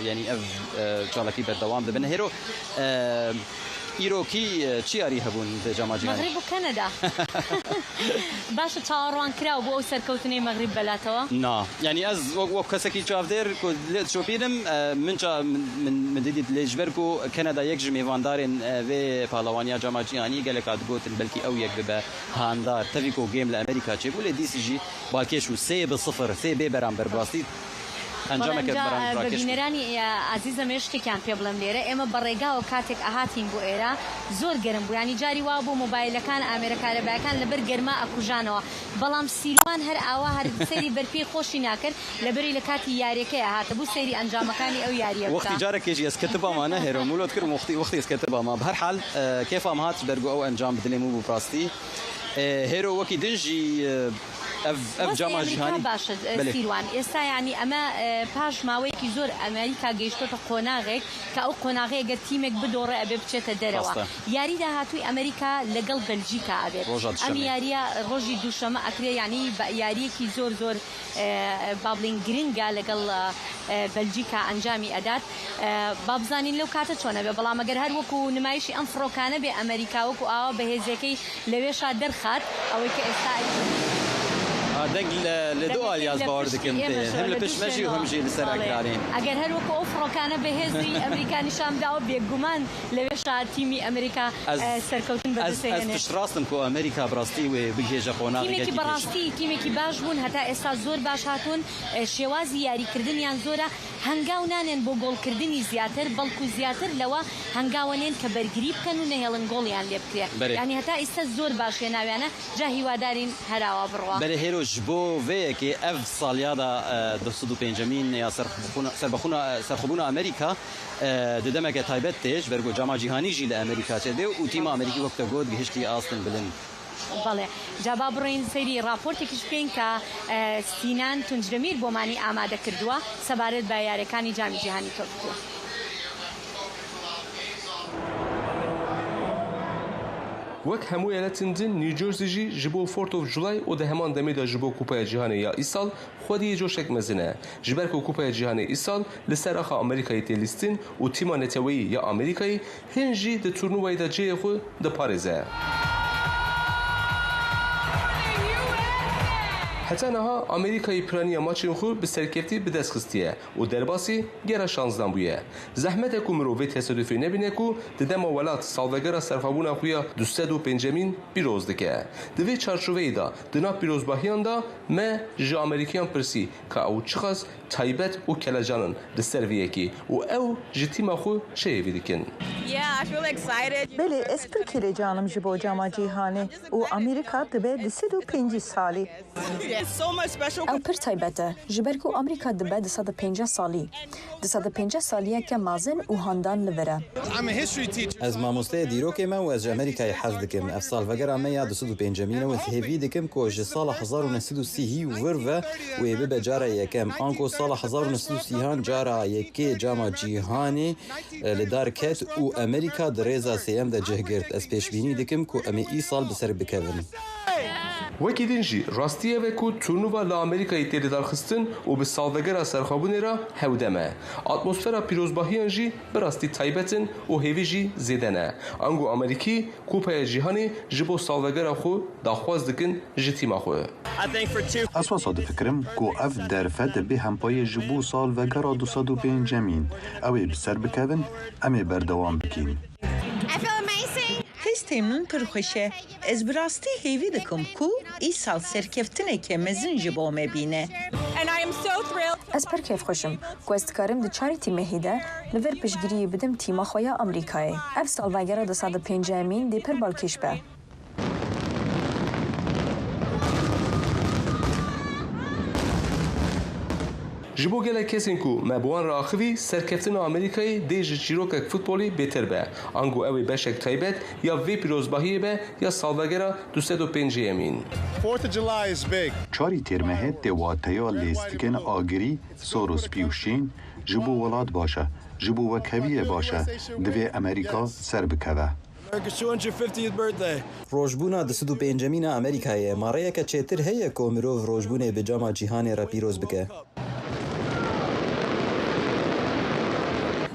yanî ev çalakî berdewam dibin. Hêro Îro kî çi yarî hebûn di Cama Cîhanê? مەغریب و کەنەدا. باشە چاوەڕوان کراو بوو ئەو سەرکەوتنەی مەغریب بەلاتەوە؟ نا یانی ئەز وەک وەک کەسێکی چاودێر ku lê dişopînim min ça min min didît lê ji ber ku Keneda yek ji mêvandarên vê palewaniya Cama Cîhanî geleka digotin belkî ew yek bibe handar tevî ku gêm li Amerîka çêbû lê dîsî jî balkêş bû sê bi sifir sê bê beramber bi rastî بەڵێ ئینجا بە بینەرانی ئازیزم ئێ شتێکیان پێ بڵێم لێرە ئێمە بە ڕێگاوە کاتێک ئەهاتین بۆ ئێرە زۆر گەرم بوو یانی جاری وا بوو مۆبایلەکان ئامێرە کارەبایەکان لەبەر گەرما ئەکوژانەوە بەڵام سیروان هەر ئاوا هەر سەیری بەرپێی خۆشی ناکرد لەبەری لە کاتی یاریەکەی ئەهاتە بوو سەیری ئەنجامەکانی ئەو یاریە بکا. وەختی جارەکێ ژی ئەز کەتبا ما نەهێرم ولۆ دکرم وەختی وەختی ئەز کەتبا ما بهەر حال کێفام هات ji ber ku ew encam bi dilê min bû bi rastî هێرۆ وەکی din jî ئەڤ ئەڤ وەزعی جاما ئەمریکا جیهانی باشە بەلێ. سیروان ئێستا یانی ئەمە پاش ماوەیەکی زۆر ئەمریکا گەیشتۆتە قۆناغێک کە ئەو قۆناغەیە گەر تیمێک بدۆڕێ ئەبێ بچێتە دەرەوە ڕاستە. یاری داهاتووی ئەمریکا لەگەڵ بەلجیکا ئەبێت ڕۆژا ئەم دوشەمێ. یاریە ڕۆژی دووشەمە ئەکرێ یانی بە یاریەکی زۆر زۆر با بڵێین گرنگە لەگەڵ بەلجیکا ئەنجامی ئەدات با بزانین لەو کاتە چۆن ئەبێ بەڵام ئەگەر هەر وەکو نمایشی ئەم فڕۆکانە بێ ئەمەریکا وەکو ئاوا بەهێزیەکەی لەوێشا دەرخات ئەوەی کە ئێستا دەنگ لە دوو ئالیاس دەنگەکەی لە باوەڕ پشتی دکم تێ ئێمەشەوە هەم لە لە دوو پشت مەژی و شوێنەوە هەم ژی لەسەر بەڵێ ئەکرانێ. ئەگەر هەر وەکو ئەو فڕۆکانە بەهێزی ئەمریکا نیشان بداوە بێگومان لەوێشا تیمی ئەمریکا ئەز سەرکەوتن ئەز بەدەست ئەز ئەهێنێ. پشتڕاستم کو ئەمریکا بڕاستی وێ بگهێژە قۆناغی تیمێکی گەلکی پێش. بەڕاستی تیمێکی باش بوون هەتا ئێستا زۆر باش هاتوون شێوازی یاریکردنیان زۆرە هەنگاو نانێن بۆ گۆڵکردنی زیاتر، بەڵکو زیاتر لەوە هەنگاوەنێن کە بەرگری بکەن و نەهێڵن گۆڵیان لێ بکرێ. بەرێ. یانی هەتا ئیستە زۆر باش هێناویانە، جا هیوادارین هەر ئاوا بڕوا. بەرێ هێرۆ ji bo vê yekê ev salyada 205emîn ya serxwebûna Amerîka di demeke taybet tê ji ber ku cama cîhanî jî li Amerîka çêdibe û tîma Amerîkî wek te got gihiştî astin bilind. بەڵێ جا با بڕۆین سەیری ڕاپۆرتێکیش بکەین کە سینان تونجدەمیر بۆمانی ئامادە کردووە سەبارەت بە یاریەکانی جامی جیهانی تۆپی پێ. Wek hemû eyaletên din, New Jersey jî ji bo Fourth of July û di heman demê de ji bo Kupaya Cîhanê ya îsal xwediyê coşek mezin e. Ji ber ku Kupaya Cîhanê îsal li ser axa Amerîkayê tê lîstin û tîma neteweyî ya Amerîkayê Hin jî di turnuvayê de cihê xwe diparêze. Heta niha Amerîkayê piraniya maçên xwe bi serkeftî bi dest xistiye û derbasî gera şanzdan bûye. Zehmet e ku mirov vê tesadufê nebîne ku di dema welat salvegera serxwebûna xwe ya 205emîn pîroz dike. Di vê çarçoveyê de di nav pîrozbahiyan de me ji Amerîkiyan pirsî ka ew çiqas Taybet û kelecan in li ser vê yekê û ew ji tîma xwe çi hêvî dikin. Belê ez pir kelecan im ji bo Cama Cîhanê û Amerîka dibe 250 salî. Ew pir taybet e, ji ber ku Amerîka dibe 250 salî. 250 saliyeke mezin û handan li vir e. Ez mamosteyê dîrokê me û ez ji Amerîkayê hez dikim. Ev salvegera me ya 205 emîn e û ez hêvî dikim ku ji sala 1930 hî û vir ve wê bibe cara yekem anku. sala 1930 an cara yekê Cama Cîhanê li dar ket û Amerîka di rêza sêyem de cih girt. Ez pêşbînî dikim ku em ê îsal bi ser bikevin. Wekî din jî rastî ev e ku turnûva li Amerîkayê tê lidarxistin û bi salvegera serxwebûnê re hewdem e. Atmosfera pîrozbahiyan jî bi rastî taybet in û hêvî jî zêde ne. Ango Amerîkî Kûpaya Cîhanê ji bo salvegera xwe daxwaz dikin ji tîma xwe. Ez wisa difikirim ku ev derfet bê hempayê ji bo salvegera 205emîn. Ew ê bi ser bikevin, em ê berdewam bikîn. Hestên min pir xweş e. Ez bi rastî hêvî dikim ku îsal serkeftineke mezin ji bo me bîne. Ez pir kêfxweş im ku ez dikarim di çarê tîmehê de li vir piştgiriyê bidim tîma xwe ya Amerîkayê. Ev salvegera 205 emîn dê pir balkêş be. Ji bo gelek kesên ku me bi wan re axivî, serkeftina Amerîkayê dê ji çîrokek futbolê bêtir be. Ango ew ê beşek taybet ya vê pîrozbahiyê be ya salvegera 205 emîn. Çarî têrmehê tê wateya lêstikên agirî, sor û spî û şîn, ji bo welat baş e, ji bo wekheviyê baş e, divê Amerîka serbikeve. Rojbûna 205emîn a Amerîkayê, ma rêyeke çêtir heye ku mirov rojbûnê bi Cama Cîhanê re pîroz bike?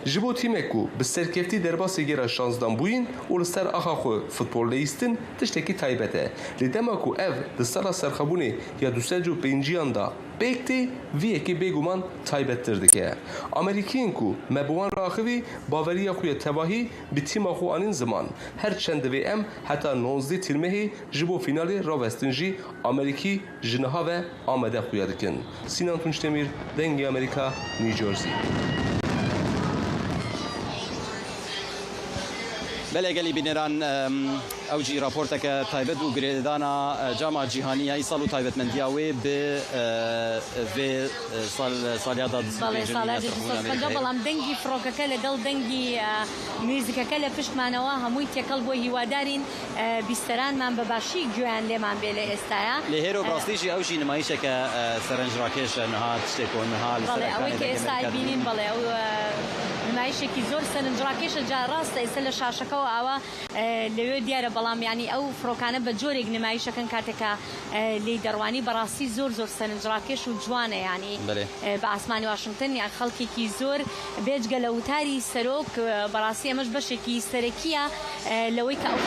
Ji bo tîmek ku bi serkeftî derbasî gera şansdan bûyîn û li ser axa xwe futbol leyîstin tiştekî taybet e. Lê dema ku ev di sala serxwebûnê ya 250an de pêk tê, vî yekê bêguman taybettir dike. Amerîkiyên ku me bi wan re axivî, baweriya xwe ya tevahî bi tîma xwe anîn ziman. Her çend divê em heta nozdeh tîrmehê ji bo fînalê rawestin jî Amerîkî ji niha ve amade xuya dikin. Sînan Tunçdemîr, Dengê Amerîka, New Jersey. Belê gelî bîneran ew jî raporteke taybet bû girêdana Cama Cîhanî ya îsal û taybetmendiya wê bi vê sal salyada Belê salyada 250 بەڵام دەنگی فڕۆکەکە لەگەڵ دەنگی میوزیکەکە لە پشتمانەوە هەمووی تێکەڵ بووە هیوادارین بیستەرانمان بە باشی گوێیان لێمان بێ لە ئێستایا. لێ هێرۆ بڕاستی ژی ئەو ژی نمایشەکە سەرنجڕاکێشە نها تشتێک و نها لەسەر بەڵێ ئەوەی ئەکرانێ کە دەنگی ئێستا ئەمریکا ئەیبینین دەبینین. بەڵێ ئەو نمایشێکی زۆر سەرنجڕاکێشە جا ڕاستە ئێستا لە شاشەکەوە ئاوا لەوێ دیارە بەڵام یانی ئەو فڕۆکانە بە جۆرێک نمایشەکەن کاتێک کە لێی دەڕوانی بەڕاستی زۆر زۆر سەرنجڕاکێش و جوانە یانی بەلێ. بە ئاسمانی واشنگتن یان خەڵکێکی زۆر بێجگە لە وتاری سەرۆک بەڕاستی ئەمەش بەشێکی سەرەکییە لەوەی کە ئەو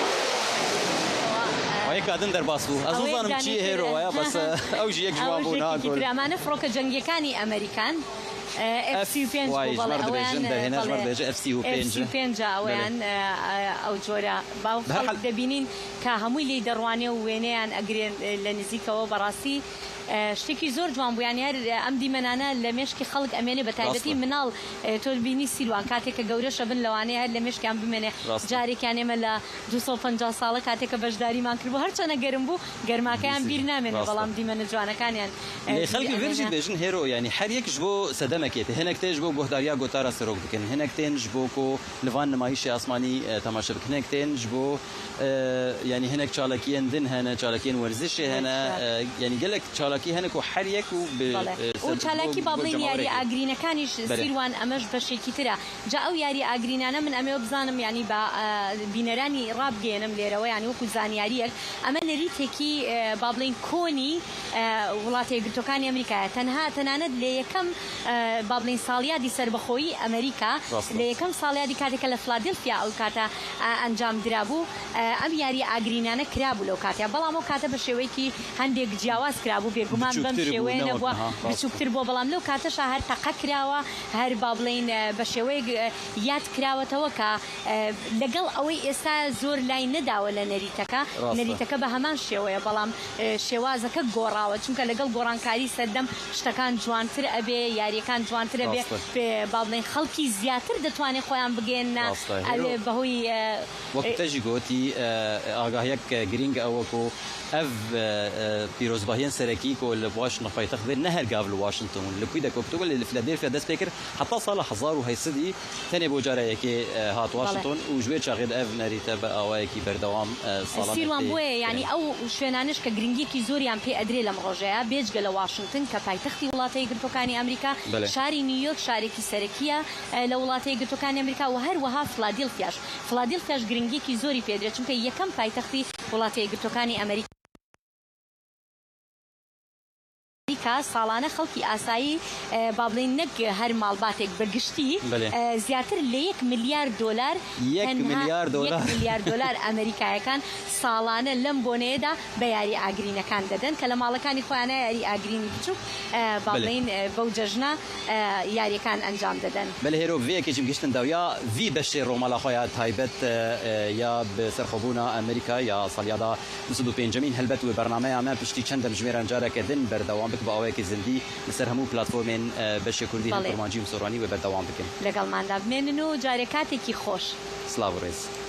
وە یەکا دن دەرباس بوو ئەز ئەوەیەک نزانم چیە دانەی تر هێرۆ وەیا بەس ئەو ژی یەک جوان ئەوەش بوو نا یەکێکی گۆل. ترە ئەمانە فڕۆکە جەنگیەکانی ئەمەریکان ئێف ئەف 35 وای بوو بەڵێ ژمەر ئەوەیان دبێژن دەرهێنەر ژمەر بەڵێ دبێژە ئێف ئێف 35 35 بەلێ. ئەوەیان ئەو جۆرە باو بە هەر خەڵک حال. دەبینین کە هەمووی لێی دەڕوانێ و وێنەیان ئەگرێ لە نزیکەوە بەڕاستی شتێکی زۆر جوان بوو یانی هەر ئەم دیمەنانە لە مێشکی خەڵک ئەمێنێ بە تایبەتی ڕاستە. مناڵ تۆ بینی سیروان کاتێک کە گەورەشە بن لەوانەیە هەر لە مێشکیان بمێنێ ڕاستە. جارێکیان ئێمە لە 250 ساڵە کاتێک کە بەشداریمان کردبوو هەرچەنە گەرم بوو گەرماکەیان بیر نامێنێ ڕاستە. بەڵام دیمەنە جوانەکانیان لێ بیر خەلکی ڤێر ژی ئەمێنێ. دبێژن هێرۆ یانی هەر یەک ژ بۆ سەدەمەکێ تێ هێنەک تێ ژ بۆ گۆهداریا گۆتارا سەرۆک بکن هێنەک تێن ژ بۆ کۆ لڤان نمایشێ ئاسمانی تەماشە بکن هێنەک تێن ژ بۆ یانی هێنەک چالاکیێن دن هەنە چالاکیێن وەرزشێ هەنە یانی گەلەک چالاکی هەنە کو هەر یەک و ب بەڵێ و چالاکی با بڵێین یاری ئاگرینەکانیش سیروان ئەمەش بەشێکی ترە جا ئەو یاری ئاگرینانە من ئەمەوێ بزانم یانی با بینەرانی ڕابگەیەنم لێرەوە یانی وەکو زانیاریەک ئەمە نەریتێکی با بڵێین کۆنی وڵاتە یەکگرتووەکانی ئەمریکایە تەنها تەنانەت لە یەکەم با بڵێین ساڵیادی سەربەخۆیی ئەمریکا لە یەکەم ساڵیادی کاتێک کە لە فلادلفیا ئەو کاتە ئەنجام درابوو ئەم یاریە ئاگرینانە کرابوو لەو کاتەیا بەڵام ئەو کاتە بە شێوەیەکی هەندێک جیاواز کرابوو بێگومان بەم بچووکتر بوو شێوەیە نەوەک نەبووە نها ڕاستە. بچووکتر بووە بەڵام لەو کاتەشا هەر تەقە کراوە هەر با بڵێین بە شێوەیەک یاد کراوەتەوە کە لەگەڵ ئەوەی ئێستا زۆر لای نەداوە لە نەریتەکە ڕاستە. نەریتەکە بە هەمان شێوەیە بەڵام شێوازەکە گۆڕاوە چونکە لەگەڵ گۆڕانکاری سەردەم شتەکان جوانتر ئەبێ یاریەکان جوانتر ئەبێ ڕاستە. با بڵێین خەڵکی زیاتر دەتوانێ خۆیان بگەیەننە ڕاستە ئەوێ هێرۆ بەهۆی وەک تەژی گۆتی ئاگاهیەک گرینگ ئەوە کو ئەڤ پیرۆزباهیەن سەرەکی. ku li Washington paytext be ne her gav li Washington li ku de ku lê li Philadelphia dest pê kir heta sala 1800 î tenê bo cara yekê hat Washington û ji wê çaxê de ev nerîte bi awayekî berdewam salan سیروان tê بۆیە یانی kirin. ئەو شوێنانەش کە گرنگیەکی زۆریان پێ ئەدرێ لەم ڕۆژەیا بێجگە لە واشنتن کە پایتەختی وڵاتە یەکگرتووەکانی ئەمریکا بەلێ. شاری نیویۆرک شارێکی سەرەکیە لە وڵاتە یەکگرتووەکانی ئەمریکا و هەروەها فلادیلفیاش فلادیلفیاش گرنگیەکی زۆری پێ ئەدرێ چونکە یەکەم پایتەختی وڵاتە یەکگرتووەکانی ئەمریکا ساڵانە خەڵکی ئاسایی با بڵێین نەک هەر ماڵباتێک بە گشتی زیاتر لە یەک ملیار دۆلار تەنها یەک ملیار دۆلار ئەمریکایەکان ساڵانە لەم بۆنەیەدا بە یاری ئاگرینەکان دەدەن کە لە ماڵەکانی خۆیانە یاری ئاگرینی بچووک با بڵێین بەو جەژنە یاریەکان ئەنجام دەدەن. بەلێ هێرۆ ڤێ یەکێ گشتن داو یا ڤی بەشێ ڕۆمالا خۆ یا تایبەت یا ب سەرخۆبوونا ئەمریکا یا ساڵیادا 205مین هەلبەت وێ بەرنامەیا مە پشتی چەند دەمژمێران جارەکە دن بەردەوام بک بە ئاوایەکی زندی لە سەر هەموو پلاتفۆرمێن بەشێ کوردی هەم بەڵێ. کورمانجی و سۆرانی وێ بەردەوام بکن. لەگەڵماندا بمێنن و جارێ کاتێکی خۆش. سلاڤ و رێز.